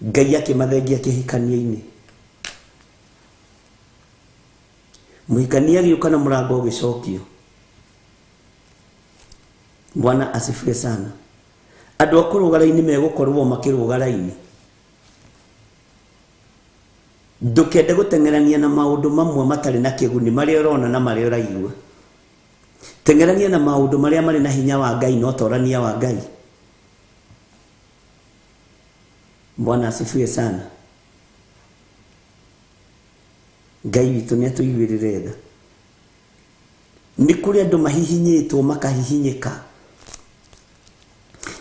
Ngai akĩmathengia kĩhikanio-inĩ. Mũhikania agĩũka na mũrango ũgĩcokio. Bwana asifiwe sana. Andũ a kũrũga raini megũkorwo makĩrũga raini. Ndũkende gũteng'erania na maũndũ mamwe matarĩ na kĩguni, marĩa ũrona na marĩa ũraigua. Teng'erania na maũndũ marĩa marĩ na hinya wa Ngai na ũtorania wa Ngai. Bwana asifiwe sana. Ngai witũ nĩ atũiguĩrĩre tha. Nĩ kũrĩ andũ mahihinyĩtwo makahihinyĩka.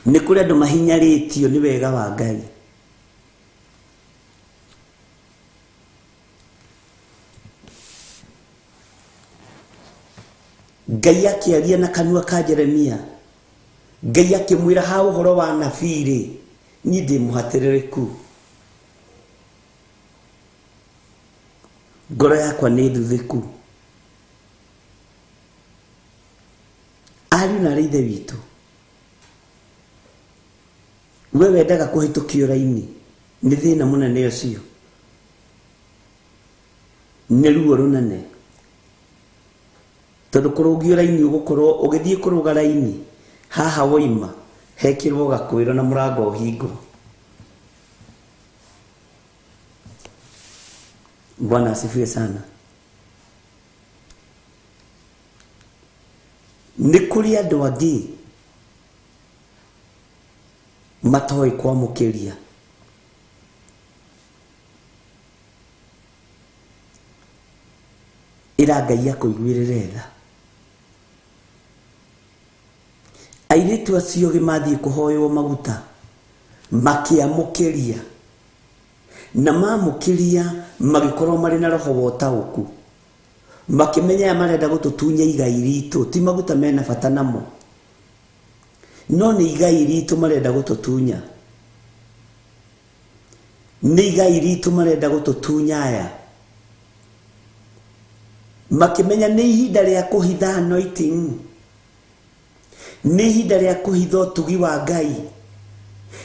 Nĩ kũrĩ andũ mahinyarĩtio nĩ wega wa Ngai. Ngai akĩaria na kanua ka Jeremia. Ngai akĩmwĩra ha ũhoro wa nabii rĩ, niĩ ndĩ mũhatĩrĩrĩku. Ngoro yakwa nĩ thuthĩku. Ariũ na arĩ ithe witũ, we wendaga kũhĩtũkio raini, nĩ thĩna mũnene ũcio, nĩ ruo rũnene, tondũ kũrũgio raini ũgũkorwo ũgĩthiĩ kũrũga raini haha woima hekĩrwo gakwĩro na mũrango ũhingwo. Bwana asifiwe sana. Nĩ kũrĩ andũ angĩ matoĩ kwamũkĩria. Ĩra Ngai akũiguĩrĩre tha. Airĩtu acio ogĩ mathiĩ kũhoywo maguta makĩamũkĩria, na mamũkĩria magĩkorwo marĩ na roho wa ũtaũku, makĩmenya aya marenda gũtũtunya igai ritũ, ti maguta mena bata namo, no nĩ igai ritũ marenda gũtũtunya. Nĩ igai ritũ marenda gũtũtunya aya. Makĩmenya nĩ ihinda rĩa kũhitha anointing, nĩ ihinda rĩa kũhitha ũtugi wa Ngai,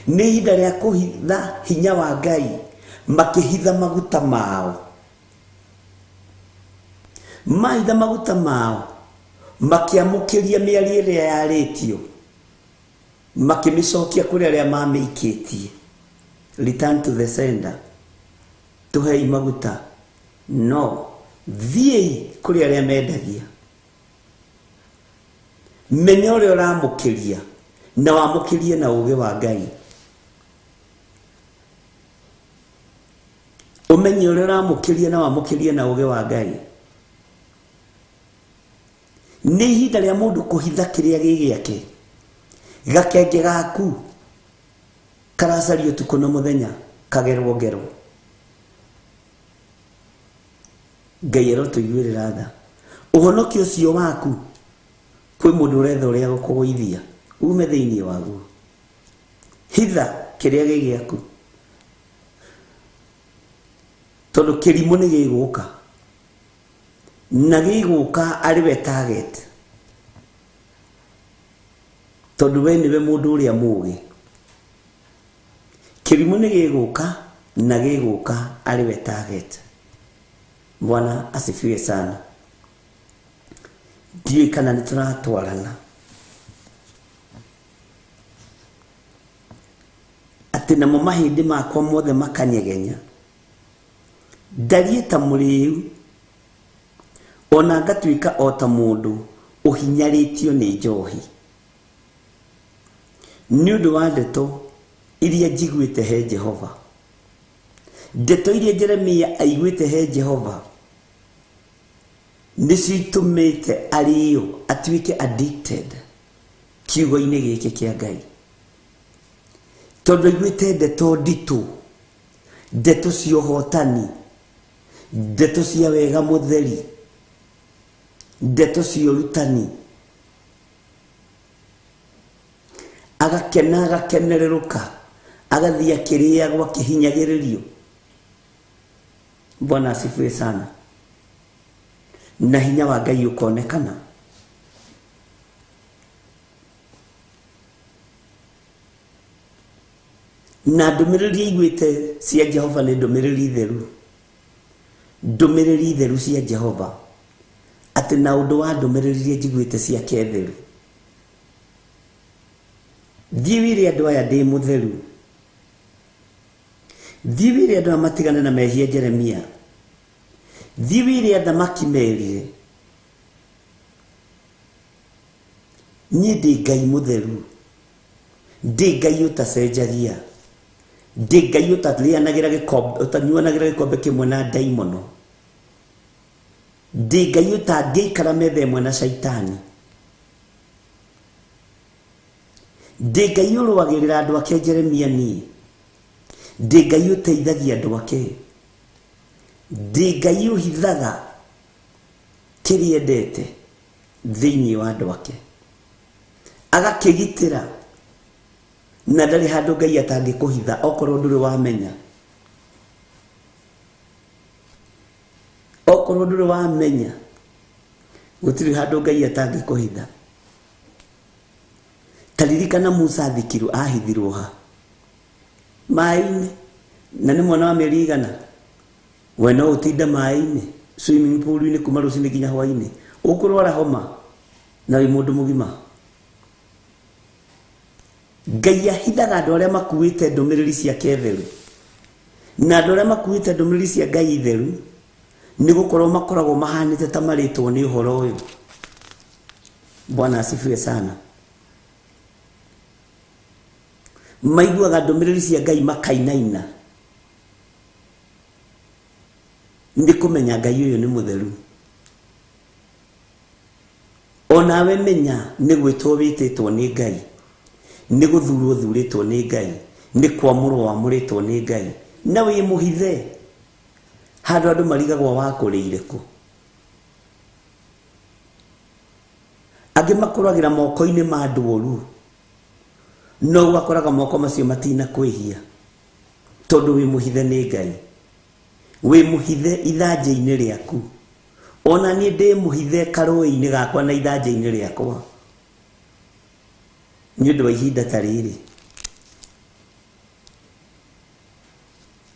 nĩ ihinda rĩa kũhitha hinya wa Ngai. Makĩhitha maguta mao, mahitha maguta mao, makĩamũkĩria mĩario ĩrĩa yarĩtio, makĩmĩcokia kũrĩ arĩa mamĩikĩtie. Return to the sender. Tuhei maguta. No thiĩi kũrĩ arĩa mendagia. Menya ũrĩa ũramũkĩria na wamũkĩrie na ũũgĩ wa Ngai. Ũmenye ũrĩa ũramũkĩria na wamũkĩrie na ũũgĩ wa Ngai. Nĩ ihinda rĩa mũndũ kũhitha kĩrĩa gĩ gĩake. Gakenge gaku karacario ũtukũ na mũthenya, kagerwo ngero. Ngai arotũiguĩrĩra tha. Ũhonokio ũcio waku kwĩ mũndũ ũretha ũrĩa gũkũgũithia ume thĩinĩ waguo. Hitha kĩrĩa gĩ gĩaku, tondũ kĩrimũ nĩ gĩgũka, na gĩgũka arĩ we target, tondũ we nĩwe mũndũ ũrĩa mũũgĩ. Kĩrimũ nĩ gĩgũka na gĩgũka arĩ we target. Bwana asifiwe sana. Ndiũĩ kana nĩ tũratwarana. Atĩ namo mahĩndĩ makwa mothe makanyegenya. Ndariĩ ta mũrĩĩu, ona ngatuĩka o ta mũndũ ũhinyarĩtio nĩ njohi. Nĩ ũndũ wa ndeto iria njiguĩte he Jehova. Ndeto iria Jeremia aiguĩte he Jehova nĩcio itũmĩte arĩo atuĩke addicted kiugo-inĩ gĩkĩ kĩa Ngai. Tondũ aiguĩte ndeto nditũ, ndeto cia ũhotani, ndeto cia wega mũtheri, ndeto cia ũrutani. Agakena, agakenererũka, agathiĩ akĩrĩagwo akĩhinyagĩrĩrio. Bwana asifiwe sana. Na hinya wa Ngai ũkonekana. Na ndũmĩrĩri aiguĩte cia Jehova nĩ ndũmĩrĩri theru. Ndũmĩrĩri theru cia Jehova. Atĩ na ũndũ wa ndũmĩrĩri iria njiguĩte ciake theru. Thiĩ wĩre andũ aya ndĩ mũtheru. Thiĩ wĩre andũ aya matigane na mehia Jeremia. Thiĩ wĩre athamaki merire. Niĩ ndĩ Ngai mũtheru. Ndĩ Ngai ũtacenjagia. Ndĩ Ngai ũtarĩanagĩra gĩkombe, ũtanyuanagĩra gĩkombe kĩmwe na ndaimono. Ndĩ Ngai ũtangĩikara metha ĩmwe na caitani. Ndĩ Ngai ũrũagĩrĩra andũ ake Jeremia niĩ. Ndĩ Ngai ũteithagia andũ ake. Ndĩ Ngai ũhithaga kĩrĩa endete thĩinĩ wa andũ ake. Agakĩgitĩra na ndarĩ handũ Ngai atangĩkũhitha okorwo ndũrĩ wamenya. Okorwo ndũrĩ wamenya, gũtirĩ handũ Ngai atangĩkũhitha. Ta ririkana Musa athikirwo, ahithirwo ha? Maĩ-inĩ. Na nĩ mwana wa mĩeri igana. We no ũtinde maĩ-inĩ, swimming pool-inĩ kuma rũcinĩ nginya hwaĩ-inĩ. Ũkũrwara homa na wĩ mũndũ mũgima. Ngai ahithaga andũ arĩa makuĩte ndũmĩrĩri ciake theru. Na andũ arĩa makuĩte ndũmĩrĩri cia Ngai theru nĩ gũkorwo makoragwo mahanĩte ta marĩtwo nĩ ũhoro ũyũ. Bwana asifiwe sana. Maiguaga ndũmĩrĩri cia Ngai makainaina. Nĩ kũmenya Ngai ũyũ nĩ mũtheru. Onawe menya nĩ gwĩtwo wĩtĩtwo nĩ Ngai. Nĩ gũthurwo thurĩtwo nĩ Ngai. Nĩ kwamũrwo wamũrĩtwo nĩ Ngai. Na wĩ mũhithe. Handũ andũ marigagwo wakũrĩire kũ. Angĩ makũragĩra moko-inĩ ma andũ oru. No ũgakoraga moko macio matinakwĩhia. Tondũ wĩ mũhithe nĩ Ngai. Wĩ mũhithe ithanjĩ-inĩ rĩaku. Ona niĩ ndĩ mũhithe karũĩ-inĩ gakwa na ithanjĩ-inĩ rĩakwa. Nĩ ũndũ wa ihinda ta rĩrĩ.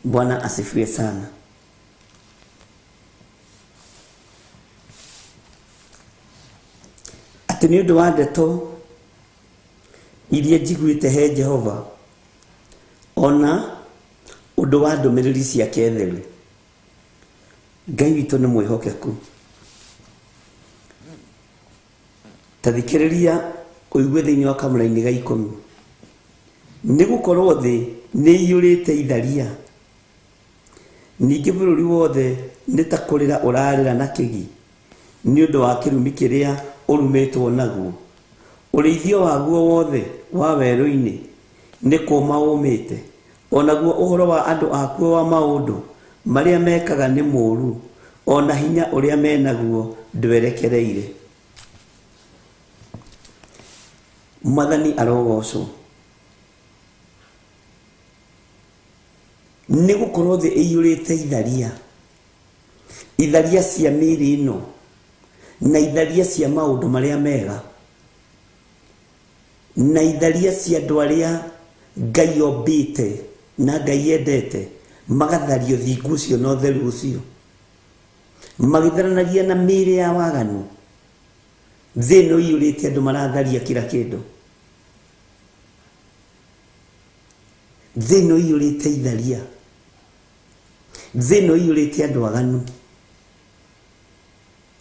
Bwana asifiwe sana. Atĩ nĩ ũndũ wa ndeto iria njiguĩte he Jehova, ona ũndũ wa ndũmĩrĩri ciake theru. Ngai witũ nĩ mwĩhokeku. Ta thikĩrĩria ũigue thĩinĩ wa kamũraini ga ikũmi. Nĩ gũkorwo thĩ nĩ ĩiyũrĩte itharia, ningĩ bũrũri wothe nĩ ta kũrĩra ũrarĩra na kĩgi nĩ ũndũ wa kĩrumi kĩrĩa ũrumĩtwo naguo. Ũrĩithio waguo wothe wa werũ-inĩ nĩ kũũma ũũmĩte, o naguo ũhoro wa andũ akuo wa maũndũ marĩa mekaga nĩ mũũru, o na hinya ũrĩa me naguo ndwerekereire. Mwathani arogocwo. Nĩ gũkorwo thĩ ĩiyũrĩte itharia, itharia cia mĩĩrĩ ĩno na itharia cia maũndũ marĩa mega, na itharia cia andũ arĩa Ngai ombĩte na Ngai endete, magatharia ũthingu ũcio na ũtheru ũcio, magĩtharanagia na mĩĩrĩ ya waganu. Thĩ ĩno ĩiyũrĩte andũ maratharia kila kĩndũ. Thĩ ĩno ĩiyũrĩte itharia. Thĩ ĩno ĩiyũrĩte andũ aganu.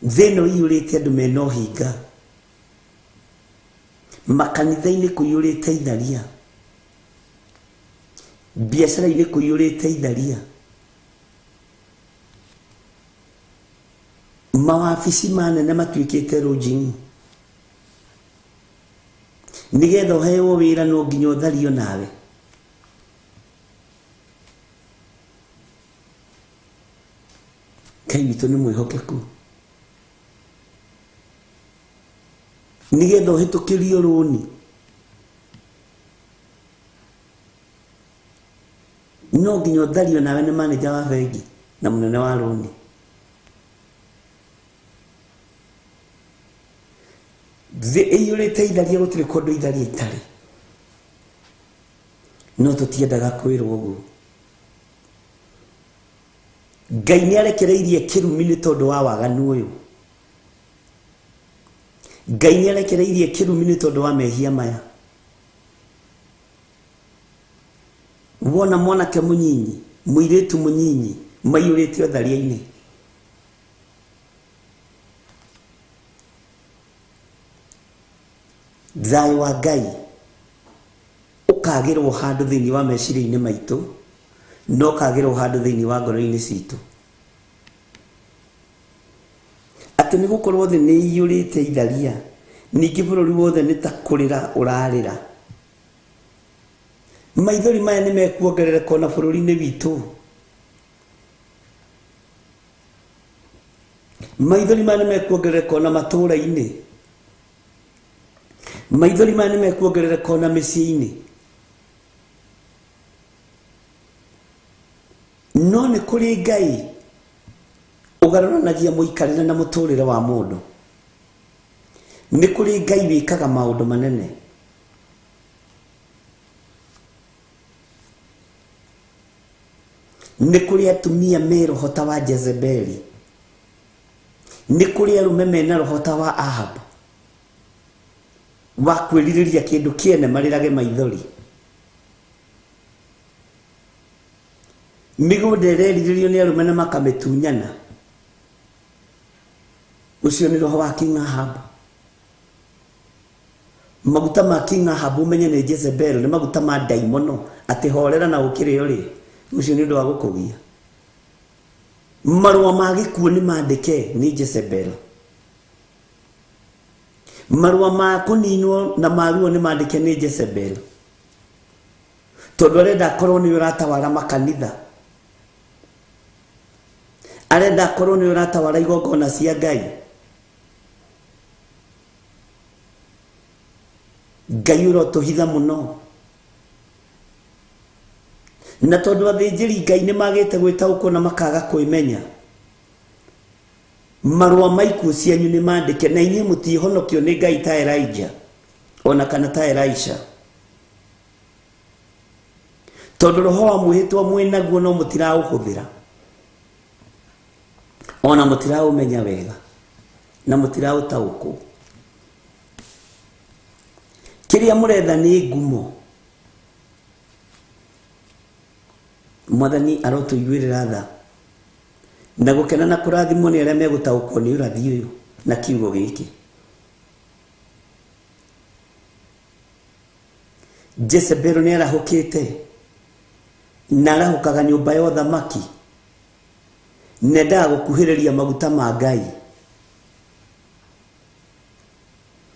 Thĩ ĩno ĩiyũrĩte andũ mena ũhinga. Makanitha-inĩ kũiyũrĩte itharia. Biacara-inĩ kũiyũrĩte itharia. Mawabici manene matuĩkĩte lodging. Nĩgetha ũheo wĩra no nginya ũthario nawe. Ngai witũ nĩ mwĩhokeku. Nĩgetha ũhĩtũkĩrio rũni no nginya ũthario nawe nĩ manager wa bengi na mũnene wa rũni. Thĩ ĩiyũrĩte itharia, gũtirĩ kũndũ itharia itarĩ, no tũtiendaga kwĩrwo ũguo. Ngai nĩ arekereirie kĩrumi nĩ tondũ wa waganu ũyũ. Ngai nĩ arekereirie kĩrumi nĩ tondũ wa mehia maya. Wona mwanake mũnyinyi, mũirĩtu mũnyinyi maiyũrĩte ũtharia-inĩ. Thayũ wa Ngai ũkagĩrwo handũ thĩinĩ wa meciria-inĩ maitũ, na ũkagĩrwo handũ thĩinĩ wa ngoro-inĩ citũ. Atĩ nĩ gũkorwo thĩ nĩ ĩiyũrĩte itharia, ningĩ bũrũri wothe nĩ ta kũrĩra ũrarĩra. Maithori maya nĩ mekuongerereka ona bũrũri-inĩ witũ. Maithori maya nĩ mekuongerereka ona matũũra-inĩ. Maithori maya nĩ mekuongerereka ona mĩciĩ-inĩ. No nĩ kũrĩ Ngai ũgarũranagia mũikarĩre na mũtũrĩre wa mũndũ. Nĩ kũrĩ Ngai wĩkaga maũndũ manene. Nĩ kũrĩ atumia me roho ta wa Jezebeli. Nĩ kũrĩ arũme mena roho ta wa Ahab, wa kwĩrirĩria kĩndũ kĩene marĩrage maithori. Mĩgũnda ĩrerirĩrio nĩ arũme na makamĩtunyana. Ũcio nĩ roho wa King Ahab. Maguta ma King Ahab ũmenye nĩ Jezebel, nĩ maguta ma ndaimono, atĩ horera na ũkĩrĩ ũrĩ. Ũcio nĩ ũndũ wa gũkũgia. Marũa ma gĩkuũ nĩ mandĩke nĩ Jezebel. Marũa ma kũninwo na maruo nĩ mandĩke nĩ Jezebel. Tondũ arenda akorwo nĩ ũratawara makanitha. Arenda akorwo nĩ ũratawara igongona cia Ngai. Ngai ũrotũhitha mũno. Na tondũ athĩnjĩri Ngai nĩ magĩte gwĩtaũkwo na makaga kwĩmenya, marũa ma ikuũ cianyu nĩ mandĩke, na inyuĩ mũtihonokio nĩ Ngai ta Elijah ona kana ta Elisha, tondũ roho wa mwĩhĩtwa mwĩnaguo no mũtiraũhũthĩra, ona mũtiraũmenya wega na mũtiraũtaũkwo. Kĩrĩa mũretha nĩ ngumo. Mwathani arotũiguĩrĩra tha na gũkena na kũrathimwo nĩ arĩa megũtaũkwo nĩ ũrathi ũyũ na kiugo gĩkĩ. Jezebel nĩ arahũkĩte na arahũkaga nyũmba ya ũthamaki, nendaga gũkuhĩrĩria maguta ma Ngai,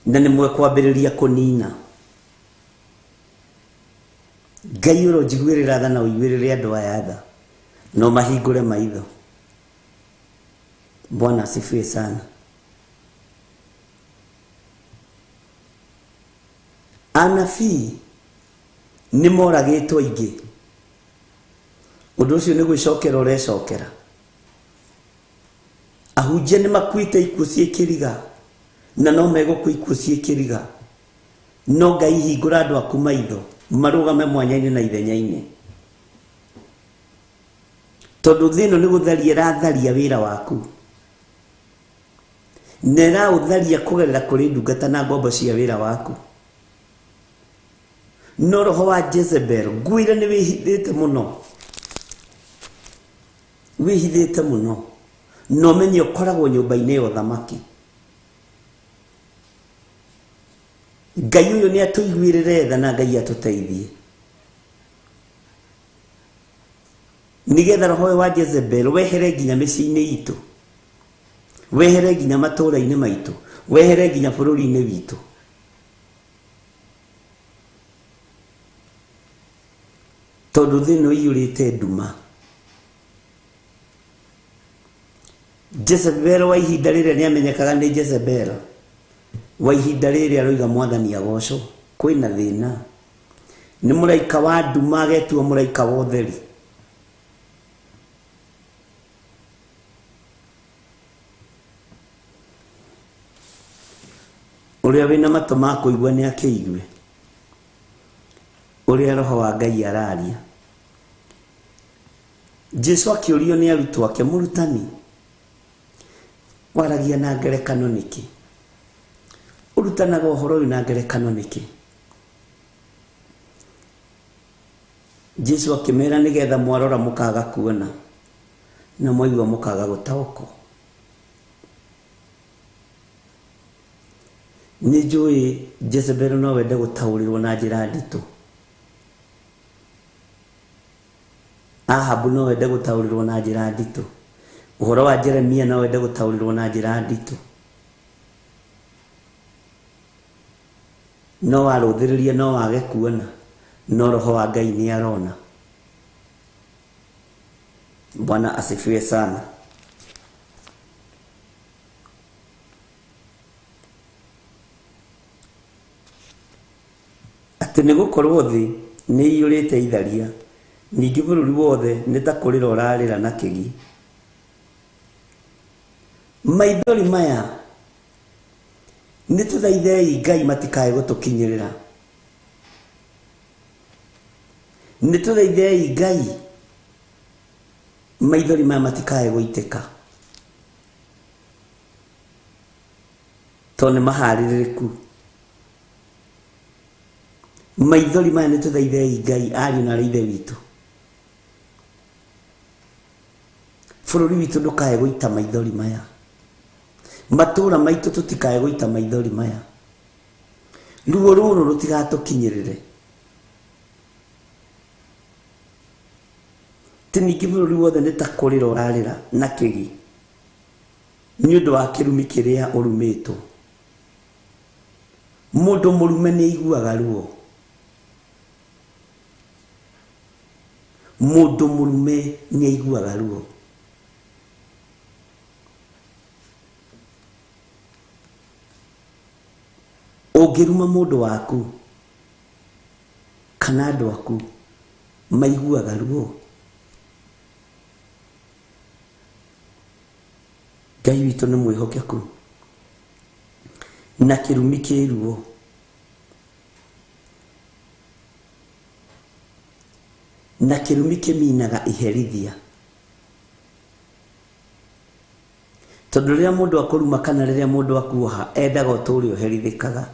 na nĩ mwekwambĩrĩria kũnina. Ngai ũronjiguĩrĩra tha na ũiguĩrĩre andũ aya tha, no mahingũre maitho. Bwana asifiwe sana. Anabii nĩ moragĩtwo aingĩ, ũndũ ũcio nĩ gwĩcokera ũrecokera. Ahunjia nĩ makuĩte ikuũ ciĩ kĩriga, na no megũkua ikuũ ciĩ kĩriga. No Ngai hingũra andũ aku maitho marũgame mwanya-inĩ na ithenya-inĩ, tondũ thĩ ĩno nĩ gũtharia ĩratharia wĩra waku, na ĩraũtharia kũgerera kũrĩ ndungata na ngombo cia wĩra waku. No roho wa Jezebel ngwĩre nĩ wĩhithĩte mũno, wĩhithĩte mũno, na ũmenye ũkoragwo nyũmba-inĩ ya ũthamaki. Ngai ũyũ nĩ atũiguĩrĩre tha na Ngai atũteithie, nĩgetha roho ũyũ wa Jezebel wehere nginya mĩciĩ-inĩ itũ, wehere nginya matũũra-inĩ maitũ, wehere nginya bũrũri-inĩ witũ. Tondũ thĩ ĩno ĩiyũrĩte nduma. Jezebel wa ihinda rĩrĩa nĩ amenyekaga nĩ Jezebel wa ihinda rĩrĩa aroiga mwathani agocwo, kwĩna thĩna. Nĩ mũraika wa nduma agetua mũraika wa ũtheri. Ũrĩa wĩna matũ ma kũigua nĩ akĩigue ũrĩa roho wa Ngai araria. Jesu akĩũrio nĩ arutwo ake, mũrutani, waragia na ngerekano nĩkĩ? Ũrutanaga ũhoro ũyũ na ngerekano nĩkĩ? Jesu akĩmera, nĩgetha mwarora mũkaga kuona na mwaigua mũkaga gũtaũkwo. Nĩ njũĩ Jezebel no wende gũtaũrĩrwo na njĩra nditũ. Ahabu no wende gũtaũrĩrwo na njĩra nditũ. Ũhoro wa Jeremia no wende gũtaũrĩrwo na njĩra nditũ. No warũthĩrĩria no wage kuona, no roho wa Ngai nĩ arona. Bwana asifiwe sana. Atĩ nĩ gũkorwo thĩ nĩ iyũrĩte itharia, ningĩ bũrũri wothe nĩ ta kũrĩra ũrarĩra na kĩgi. Maithori maya nĩ tũthaithei Ngai matikae gũtũkinyĩrĩra. Nĩ tũthaithei Ngai maithori maya matikae gũitĩka, tondũ nĩ maharĩrĩku. Maithori maya nĩ tũthaithei Ngai, ariũ na ithe witũ. Bũrũri witũ ndũkae gũita maithori maya, matũũra maitũ tũtikae gũita maithori maya, ruo rũrũ rũtigatũkinyĩrĩre. Ti ningĩ bũrũri wothe nĩ ta kũrĩra ũrarĩra na kĩgi nĩ ũndũ wa kĩrumi kĩrĩa ũrumĩtwo. Mũndũ mũrume nĩ aiguaga ruo. Mũndũ mũrume nĩ aiguaga ruo. Ũngĩruma mũndũ waku kana andũ aku, Maiguaga ruo. Ngai witũ nĩ mwĩhokeku na kĩrumi kĩ ruo. Na kĩrumi kĩminaga iherithia. Tondũ rĩrĩa mũndũ akũruma kana rĩrĩa mũndũ akuoha endaga ũtũre ũherithĩkaga,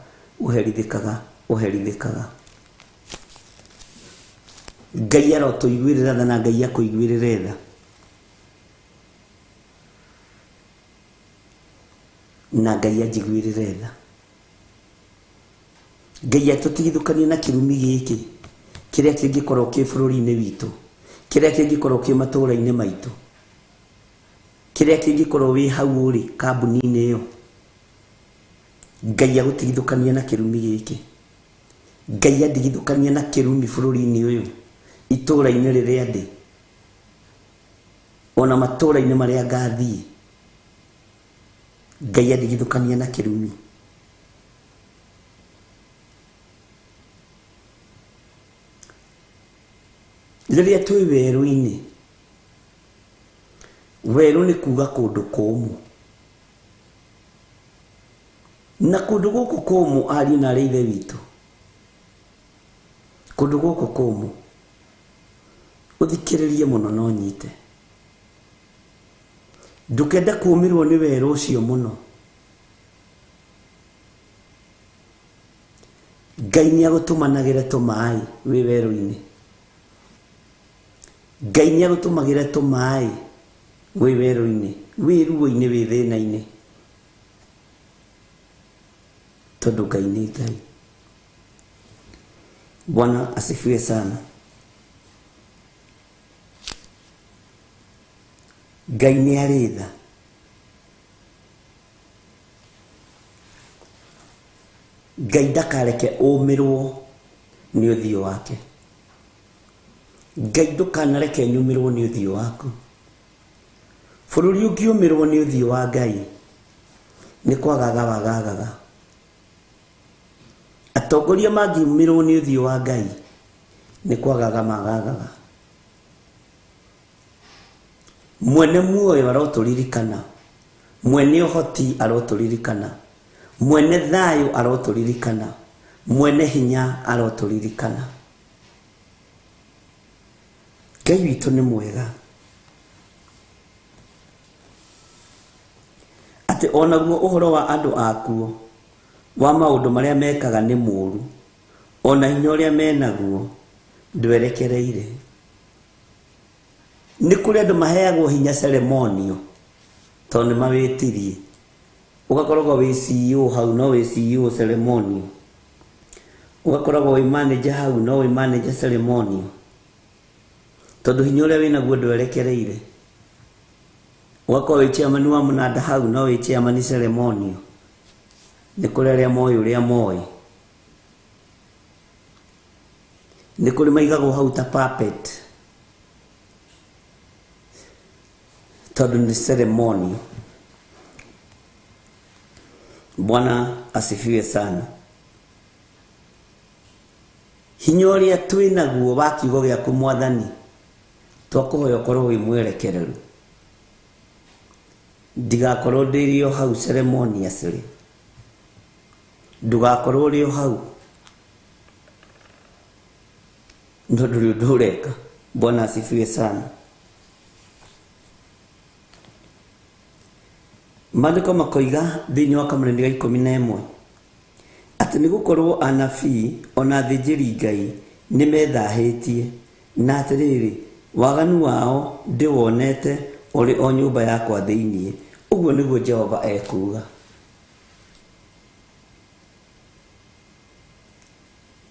ũherithĩkaga, ũherithĩkaga. Ngai arotũiguĩrĩra tha na Ngai akũiguĩrĩre tha. Na Ngai anjiguĩrĩre tha. Ngai atũtigithũkanie na kĩrumi gĩkĩ kĩrĩa kĩngĩkorwo kĩ bũrũri-inĩ witũ, kĩrĩa kĩngĩkorwo kĩ matũũra-inĩ maitũ, kĩrĩa kĩngĩkorwo wĩ hau ũrĩ kambuni-inĩ ĩyo. Ngai agũtigithũkanie na kĩrumi gĩkĩ. Ngai andigithũkanie na kĩrumi bũrũri-inĩ ũyũ, itũũra-inĩ rĩrĩa ndĩ, ona matũũra-inĩ marĩa ngathiĩ. Ngai andigithũkanie na kĩrumi. Rĩrĩa twĩ werũ-inĩ, werũ nĩ kuga kũndũ kũmũ. Na kũndũ gũkũ kũmũ ariũ na arĩ ithe witũ, kũndũ gũkũ kũmũ ũthikĩrĩrie mũno no nyite. Ndũkende kũũmĩrwo nĩ werũ ũcio mũno. Ngai nĩ agũtũmanagĩre tũmaĩ wĩ werũ-inĩ. Ngai nĩ agũtũmagĩre tũmaĩ wĩ werũ-inĩ, wĩ ruo-inĩ, wĩ thĩna-inĩ. Tondũ Ngai nĩ Ngai. Bwana asifiwe sana. Ngai nĩ arĩ tha. Ngai ndakareke ũmĩrwo nĩ ũthiũ wake. Ngai ndũkanareke nyũmĩrwo nĩ ũthiũ waku. Bũrũri ũngĩũmĩrwo nĩ ũthiũ wa Ngai nĩ kwagaga wagagaga. Atongoria mangĩũmĩrwo nĩ ũthiũ wa Ngai nĩ kwagaga magagaga. Mwene muoyo arotũririkana, mwene ũhoti arotũririkana, mwene thayũ arotũririkana, mwene hinya arotũririkana. Ngai witũ nĩ mwega. Atĩ onaguo ũhoro wa andũ akuo wa maũndũ marĩa mekaga nĩ mũũru, ona hinya ũrĩa menaguo ndwerekereire. Nĩ kũrĩ andũ maheagwo hinya ceremonio tondũ nĩ mawĩtirie. Ũgakoragwo wĩ CEO hau no wĩ CEO ceremonio. Ũgakoragwo wĩ manager hau no wĩ manager ceremonio. Tondũ hinya ũrĩa wĩnaguo ndwerekereire. Ũgakorwo wĩ chairman wa mũnanda hau no wĩ chairman ceremonio. Nĩ kũrĩ arĩa moĩ ũrĩa moĩ. Nĩ kũrĩ maigagwo hau ta puppet. Tondũ nĩ ceremonio. Bwana asifiwe sana. Hinya ũrĩa twĩnaguo wa kiugo gĩaku Mwathani, twakũhoya ũkorwo wĩ mwerekereru. Ndigakorwo ndĩrĩ o hau ceremoniously. Ndũgakorwo ũrĩ o hau no ndũrĩ ũndũ ũreka. Bwana asifiwe sana. Maandĩko makoiga thĩinĩ wa kamũranĩ ga 11 atĩ nĩ gũkorwo anabii ona athĩnjĩri Ngai nĩ methahĩtie, na atĩrĩrĩ, waganu wao ndĩwonete ũrĩ o nyũmba yakwa thĩinĩ. Ũguo nĩguo Jehova ekuuga.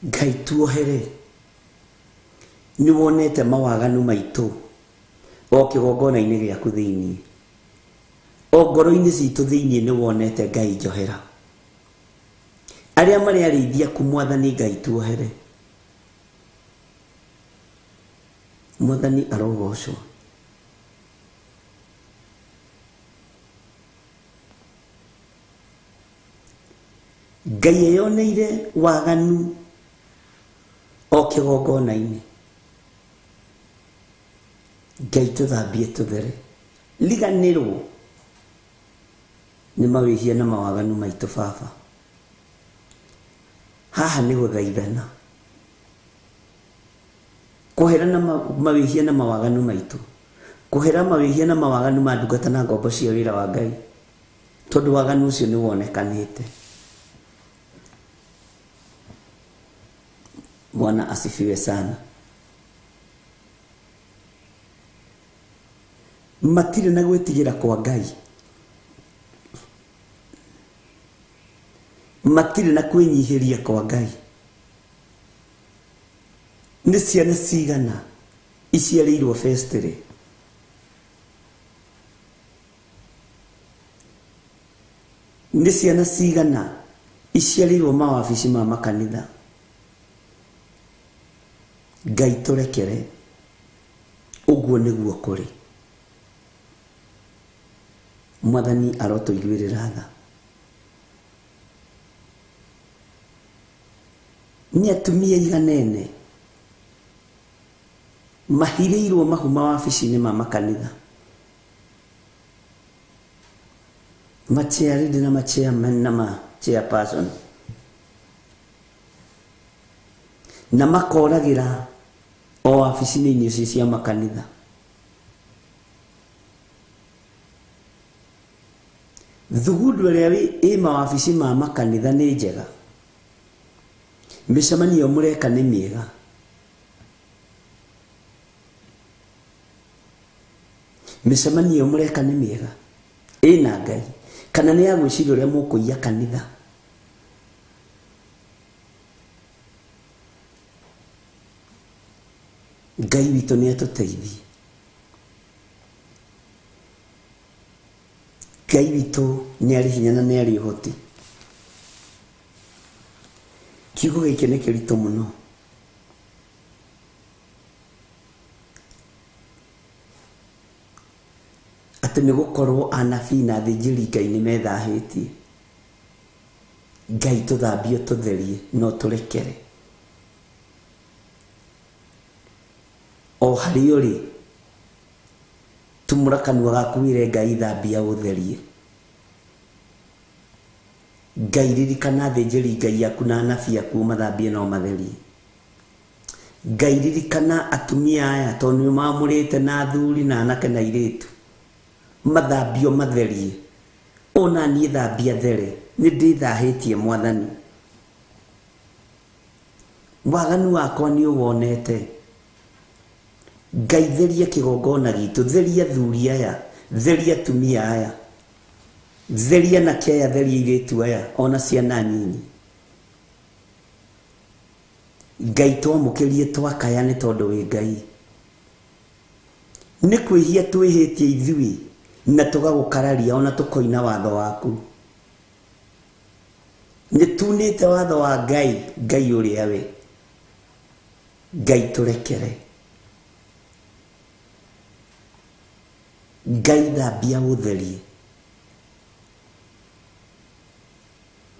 Ngai tuohere, nĩ wonete mawaganu maitũ o kĩgongona-inĩ gĩaku thĩinĩ, o ngoro-inĩ citũ thĩinĩ nĩ wonete. Ngai njohera. Arĩa marĩ arĩithi aku Mwathani Ngai tuohere. Mwathani arogocwo. Ngai eyoneire waganu o kĩgongona-inĩ. Ngai tũthambie tũthere. Riganĩrwo nĩ mawĩhia na mawaganu maitũ baba. Haha nĩ gũthaithana. Kũhera na mawĩhia na mawaganu maitũ. Kũhera mawĩhia na mawaganu ma ndungata na ngombo cia wĩra wa Ngai. Tondũ waganu ũcio nĩ wonekanĩte. Bwana asifiwe sana. Matirĩ na gwĩtigĩra kwa Ngai. Matirĩ na kwĩnyihĩria kwa Ngai. Nĩ ciana cigana iciarĩirwo festĩrĩ. Nĩ ciana cigana iciarĩirwo mawabici ma makanitha. Ngai tũrekere. Ũguo nĩguo kũrĩ. Mwathani arotũiguĩrĩra tha. Nĩ atumia iganene mahirĩirwo mahu mawabici-inĩ ma makanitha. Machairlady na machairman na machairperson. Na makoragĩra o wabici-inĩ icio cia makanitha. Thugundu ĩrĩa ĩ mawabici ma makanitha nĩ njega. Mĩcemanio mũreka nĩ mĩega. Mĩcemanio mũreka nĩ mĩega. Ĩna Ngai. Kana nĩ ya gwĩciria ũrĩa mũkũiya kanitha. Ngai witũ nĩ atũteithie. Ngai witũ nĩ arĩ hinya na nĩ arĩ ũhoti. Kiugo gĩkĩ nĩ kĩritũ mũno. Atĩ nĩ gũkorwo anabii na athĩnjĩri Ngai nĩ methahĩtie. Ngai tũthambie tũtherie no tũrekere. O harĩa ũrĩ, tumũra kanua gaku wĩre Ngai thambia ũtherie. Ngai ririkana athĩnjĩri Ngai aku na anabii aku ũmathambie na ũmatherie. Ngai ririkana atumia aya tondũ nĩ ũmamũrĩte na athuri na anake na airĩtu. Mathambio matherie. Ona niĩ thambia there. Nĩ ndĩthahĩtie Mwathani. Waganu wakwa nĩ ũwonete. Ngai theria kĩgongona gitũ, theria athuri aya, theria atumia aya, theria anake aya, theria airĩtu aya, ona ciana nyinyi. Ngai twamũkĩrie twakaya nĩ tondũ wĩ Ngai. Nĩ kwĩhia twĩhĩtie ithuĩ na tũgagũkararia ona tũkoina watho waku. Nĩ tunĩte watho wa Ngai, Ngai ũrĩa we. Ngai tũrekere. Ngai thambia ũtherie.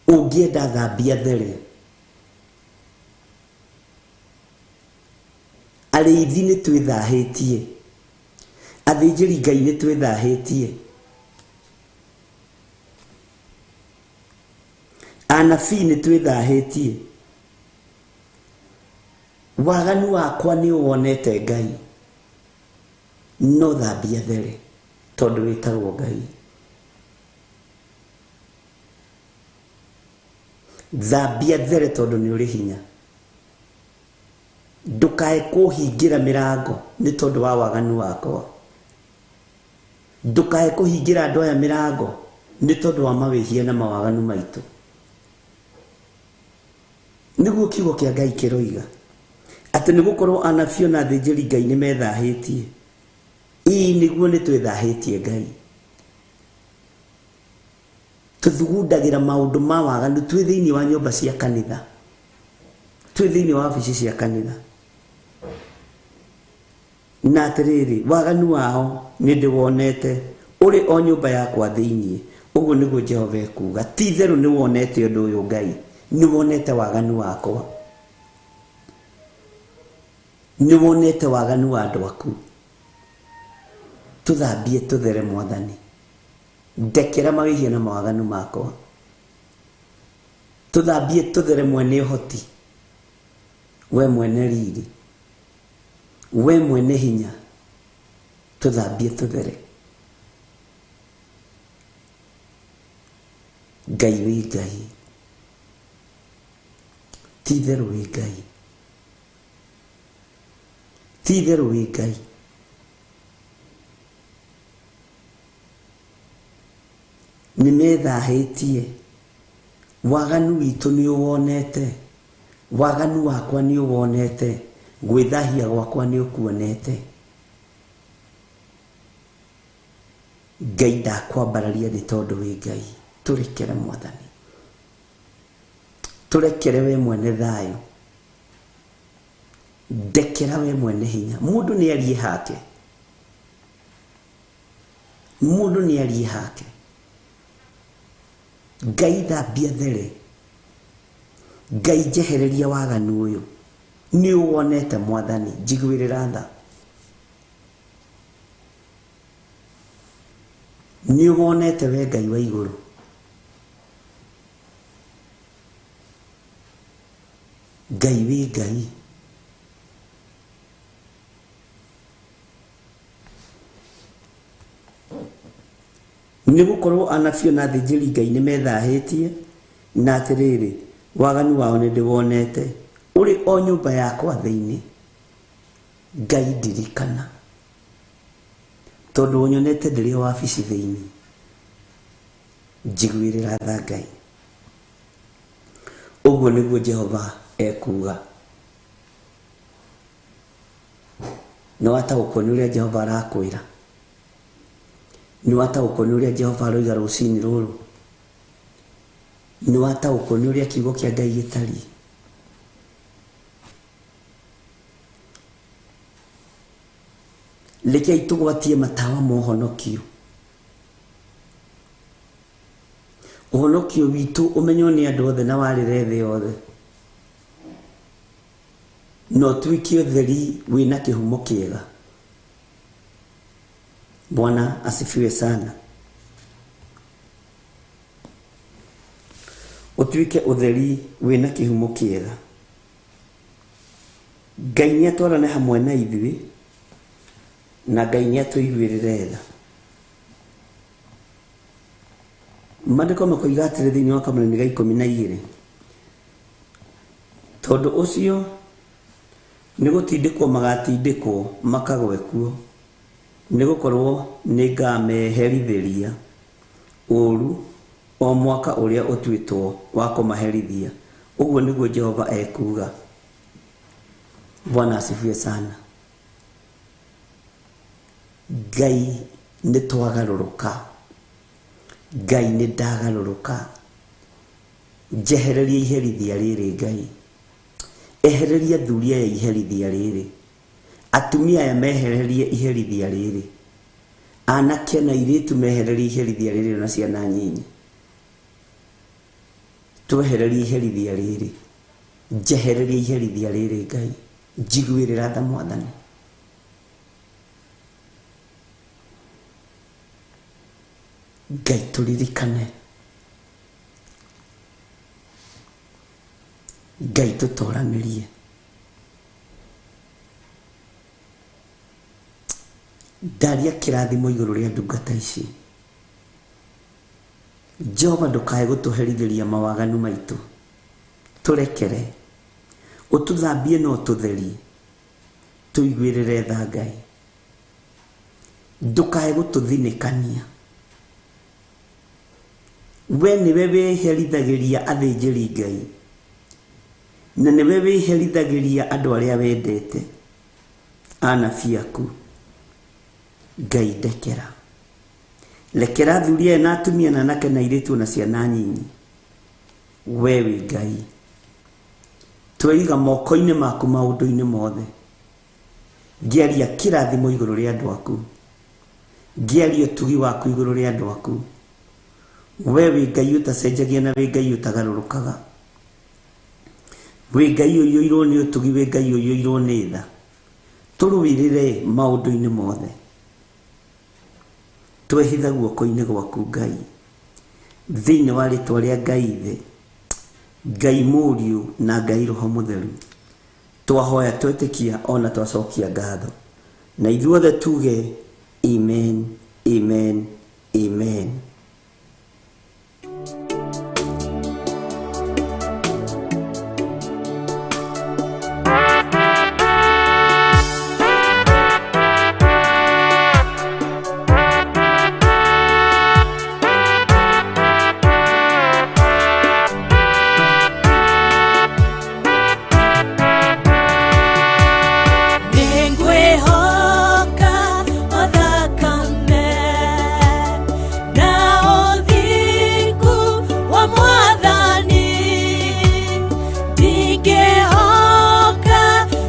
Ũngĩenda thambia there. Arĩithi nĩ twĩthahĩtie. Athĩnjĩri Ngai nĩ twĩthahĩtie. Anabii nĩ twĩthahĩtie. Waganu wakwa nĩ ũwonete Ngai. No thambia there tondũ wĩtagwo Ngai. Thambia there tondũ nĩ ũrĩ hinya. Ndũkae kũhingĩra mĩrango nĩ tondũ wa waganu wakwa. Ndũkae kũhingĩra andũ aya mĩrango nĩ tondũ wa mawĩhia na mawaganu maitũ. Nĩguo kiugo kĩa Ngai kĩroiga atĩ nĩ gũkorwo anabii na athĩnjĩri Ngai nĩ methahĩtie. Ĩĩ nĩguo nĩ twĩthahĩtie Ngai. Tũthugundagĩra maũndũ ma waganu twĩ thĩinĩ wa nyũmba cia kanitha. Twĩ thĩinĩ wa wabici cia kanitha. Na atĩrĩrĩ, waganu wao nĩ ndĩwonete ũrĩ o nyũmba yakwa thĩinĩ. Ũguo nĩguo Jehova ekuuga. Ti itherũ nĩ wonete ũndũ ũyũ Ngai. Nĩ wonete waganu wakwa. Nĩ wonete waganu wa andũ aku. Tũthambie tũthere Mwathani. Ndekera mawĩhia na mawaganu makwa. Tũthambie tũthere mwene ũhoti. We mwene riri. We mwene hinya. Tũthambie tũthere. Ngai wĩ Ngai. Ti itherũ wĩ Ngai. Ti itherũ wĩ Ngai. Nĩ methahĩtie. Waganu witũ nĩ ũwonete. Waganu wakwa nĩ ũwonete. Gwĩthahia gwakwa nĩ ũkuonete. Ngai ndakwambararia nĩ tondũ wĩ Ngai. Tũrekere Mwathani. Tũrekere we mwene thayũ. Ndekera we mwene hinya. Mũndũ nĩ arie hake. Mũndũ nĩ arie hake. Ngai thambia there. Ngai njehereria waganu ũyũ. Nĩ ũwonete Mwathani. Njiguĩrĩra tha. Nĩ ũwonete we Ngai wa igũrũ. Ngai wĩ Ngai. Nĩ gũkorwo anabii na athĩnjĩri Ngai nĩ methahĩtie, na atĩrĩrĩ, waganu wao nĩ ndĩwonete ũrĩ o nyũmba yakwa thĩinĩ. Ngai ndirikana, tondũ ũnyonete ndĩrĩ o wabici thĩinĩ. Njiguĩrĩra tha Ngai. Ũguo nĩguo Jehova ekuuga. Nĩ wataũkwo nĩ ũrĩa Jehova arakwĩra. Nĩ wataũkwo nĩ ũrĩa Jehova aroiga rũcinĩ rũrũ. Nĩ wataũkwo nĩ ũrĩa kiugo kĩa Ngai gĩtariĩ. Rekei tũgwatie matawa ma ũhonokio. Ũhonokio witũ ũmenywo nĩ andũ othe na warĩre thĩ yothe. Na ũtuĩke ũtheri wĩna kĩhumo kĩega. Bwana asifiwe sana. Ũtuĩke ũtheri wĩna kĩhumo kĩega. Ngai nĩ atwarane hamwe na ithuĩ, na Ngai nĩ atũiguĩrĩre tha. Maandĩko makoiga atĩrĩ thĩinĩ wa kamũranĩ ga 12. Tondũ ũcio nĩ gũtindĩkwo magatindĩkwo makagwe kuo, nĩ gũkorwo nĩ ngameherithĩria ũũru o mwaka ũrĩa ũtuĩtwo wa kũmaherithia. Ũguo nĩguo Jehova ekuuga. Bwana asifiwe sana. Ngai nĩ twagarũrũka. Ngai nĩ ndagarũrũka. Njehereria iherithia rĩrĩ Ngai. Ehereria athuri aya iherithia rĩrĩ. Atumia aya mehererie iherithia rĩrĩ. Anake na airĩtu mehererie iherithia rĩrĩ na ciana nyinyi. Twehererie iherithia rĩrĩ. Njehereria iherithia rĩrĩ Ngai. Njiguĩrĩra tha Mwathani. Ngai tũririkane. Ngai tũtoranĩrie. Ndaria kĩrathimo igũrũ rĩa ndungata ici. Jehova ndũkae gũtũherithĩria mawaganu maitũ. Tũrekere. Ũtũthambie na ũtũtherie. Tũiguĩrĩre tha Ngai. Ndũkae gũtũthinĩkania. We nĩwe wĩherithagĩria athĩnjĩri Ngai. Na nĩwe wĩherithagĩria andũ arĩa wendete. Anabii aku. Ngai ndekera. Rekera athuri aya na atumia na anake na airĩtu na ciana nyinyi. We wĩ Ngai. Tweiga moko-inĩ maku maũndũ-inĩ mothe. Ngĩaria kĩrathimo igũrũ rĩa andũ aku. Ngĩaria ũtugi waku igũrũ rĩa andũ aku. We wĩ Ngai ũtacenjagia na wĩ Ngai ũtagarũrũkaga. Wĩ Ngai ũiyũirwo nĩ ũtugi, wĩ Ngai ũiyũirwo nĩ tha. Tũrũĩrĩre maũndũ-inĩ mothe. Twehitha guoko-inĩ gwaku Ngai, thĩinĩ wa rĩtwa rĩa Ngai Ithe, Ngai Mũriũ na Ngai Roho Mũtheru, twahoya twetĩkia ona twacokia ngatho, na ithuothe tuge amen, amen, amen. Nĩngwĩhoka o thakame na ũthingu wa Mwathani, ndingĩhoka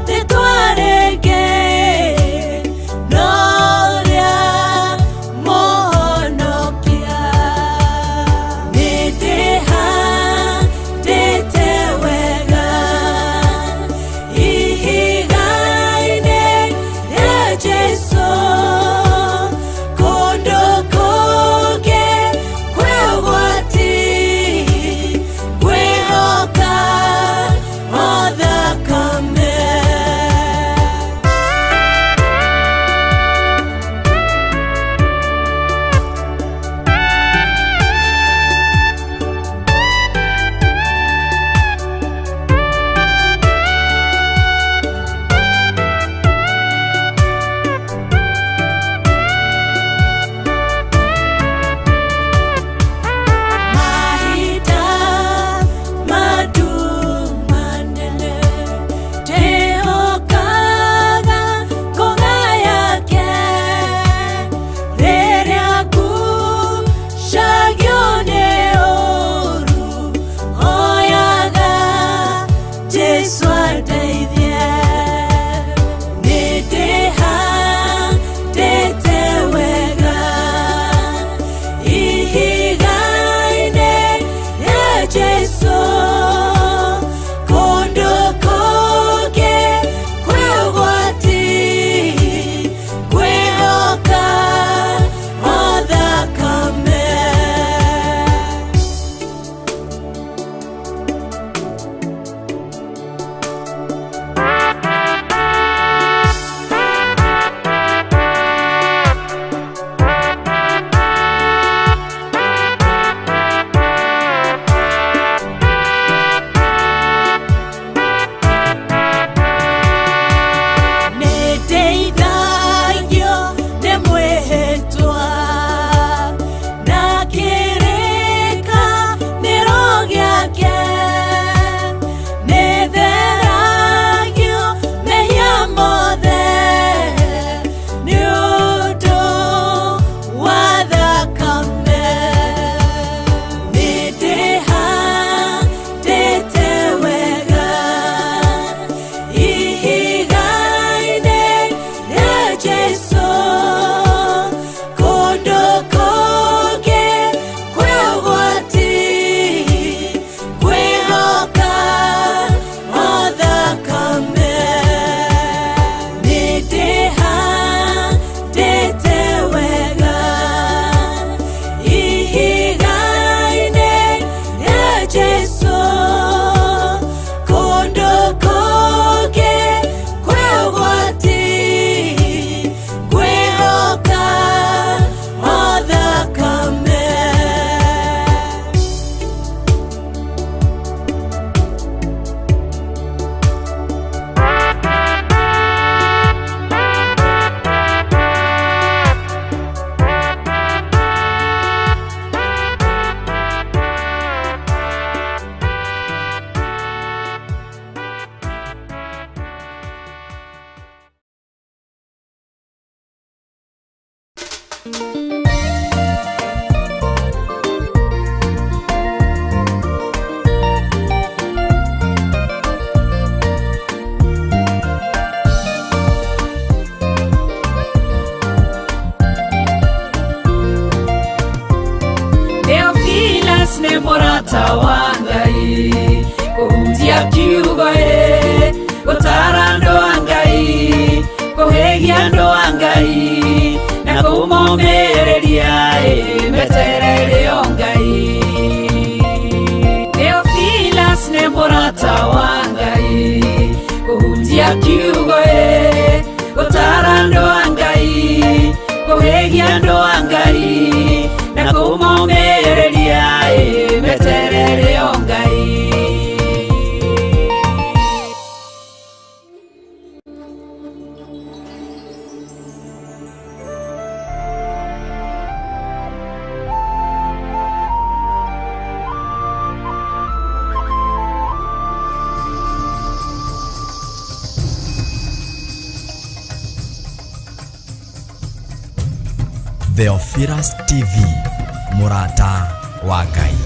rĩtwa rĩngĩ no rĩa Mũhonokia. Nĩndĩhandĩte wega ihiga-inĩ rĩa Jesũ, kũndũ kũngĩ kwĩ ũgwati, ngwĩhoka o thakame. Mahinda manene ndĩhokaga ngũga yake, rĩrĩa ngucagio nĩ ũũru, hoyaga Jesũ andeithie. Nĩndĩhandĩte wega ihiga-inĩ rĩa Jesũ, kũndũ kũngĩ kwĩ ũgwati, ngwĩhoka o thakame. Nĩndeithagio nĩ mwĩhĩtwa na kĩrĩkanĩro gĩake, nĩtheragio mehia mothe nĩ ũndũ wa thakame. Nĩndĩhandĩte wega ihiga-inĩ rĩa Jesũ, kũndũ kũngĩ kwĩ ũgwati, ngwĩhoka o thakame. Nĩndĩhandĩte wega ihiga-inĩ rĩa Jesũ, kũndũ kũngĩ kwĩ ũgwati, ngwĩhoka o thakame. Theophilus nĩ mũrata wa Ngai, kũhunjia kiugo ĩ, gũtara andũ a Ngai, kũhĩgia andũ a Ngai, na kũmomĩrĩria. Kũhunjia kiugo ĩ, gũtara andũ a Ngai, kũhĩgia andũ a Ngai, na kũmomĩrĩria ĩ, meterere o Ngai. Theophilus TV, mũrata wa Ngai.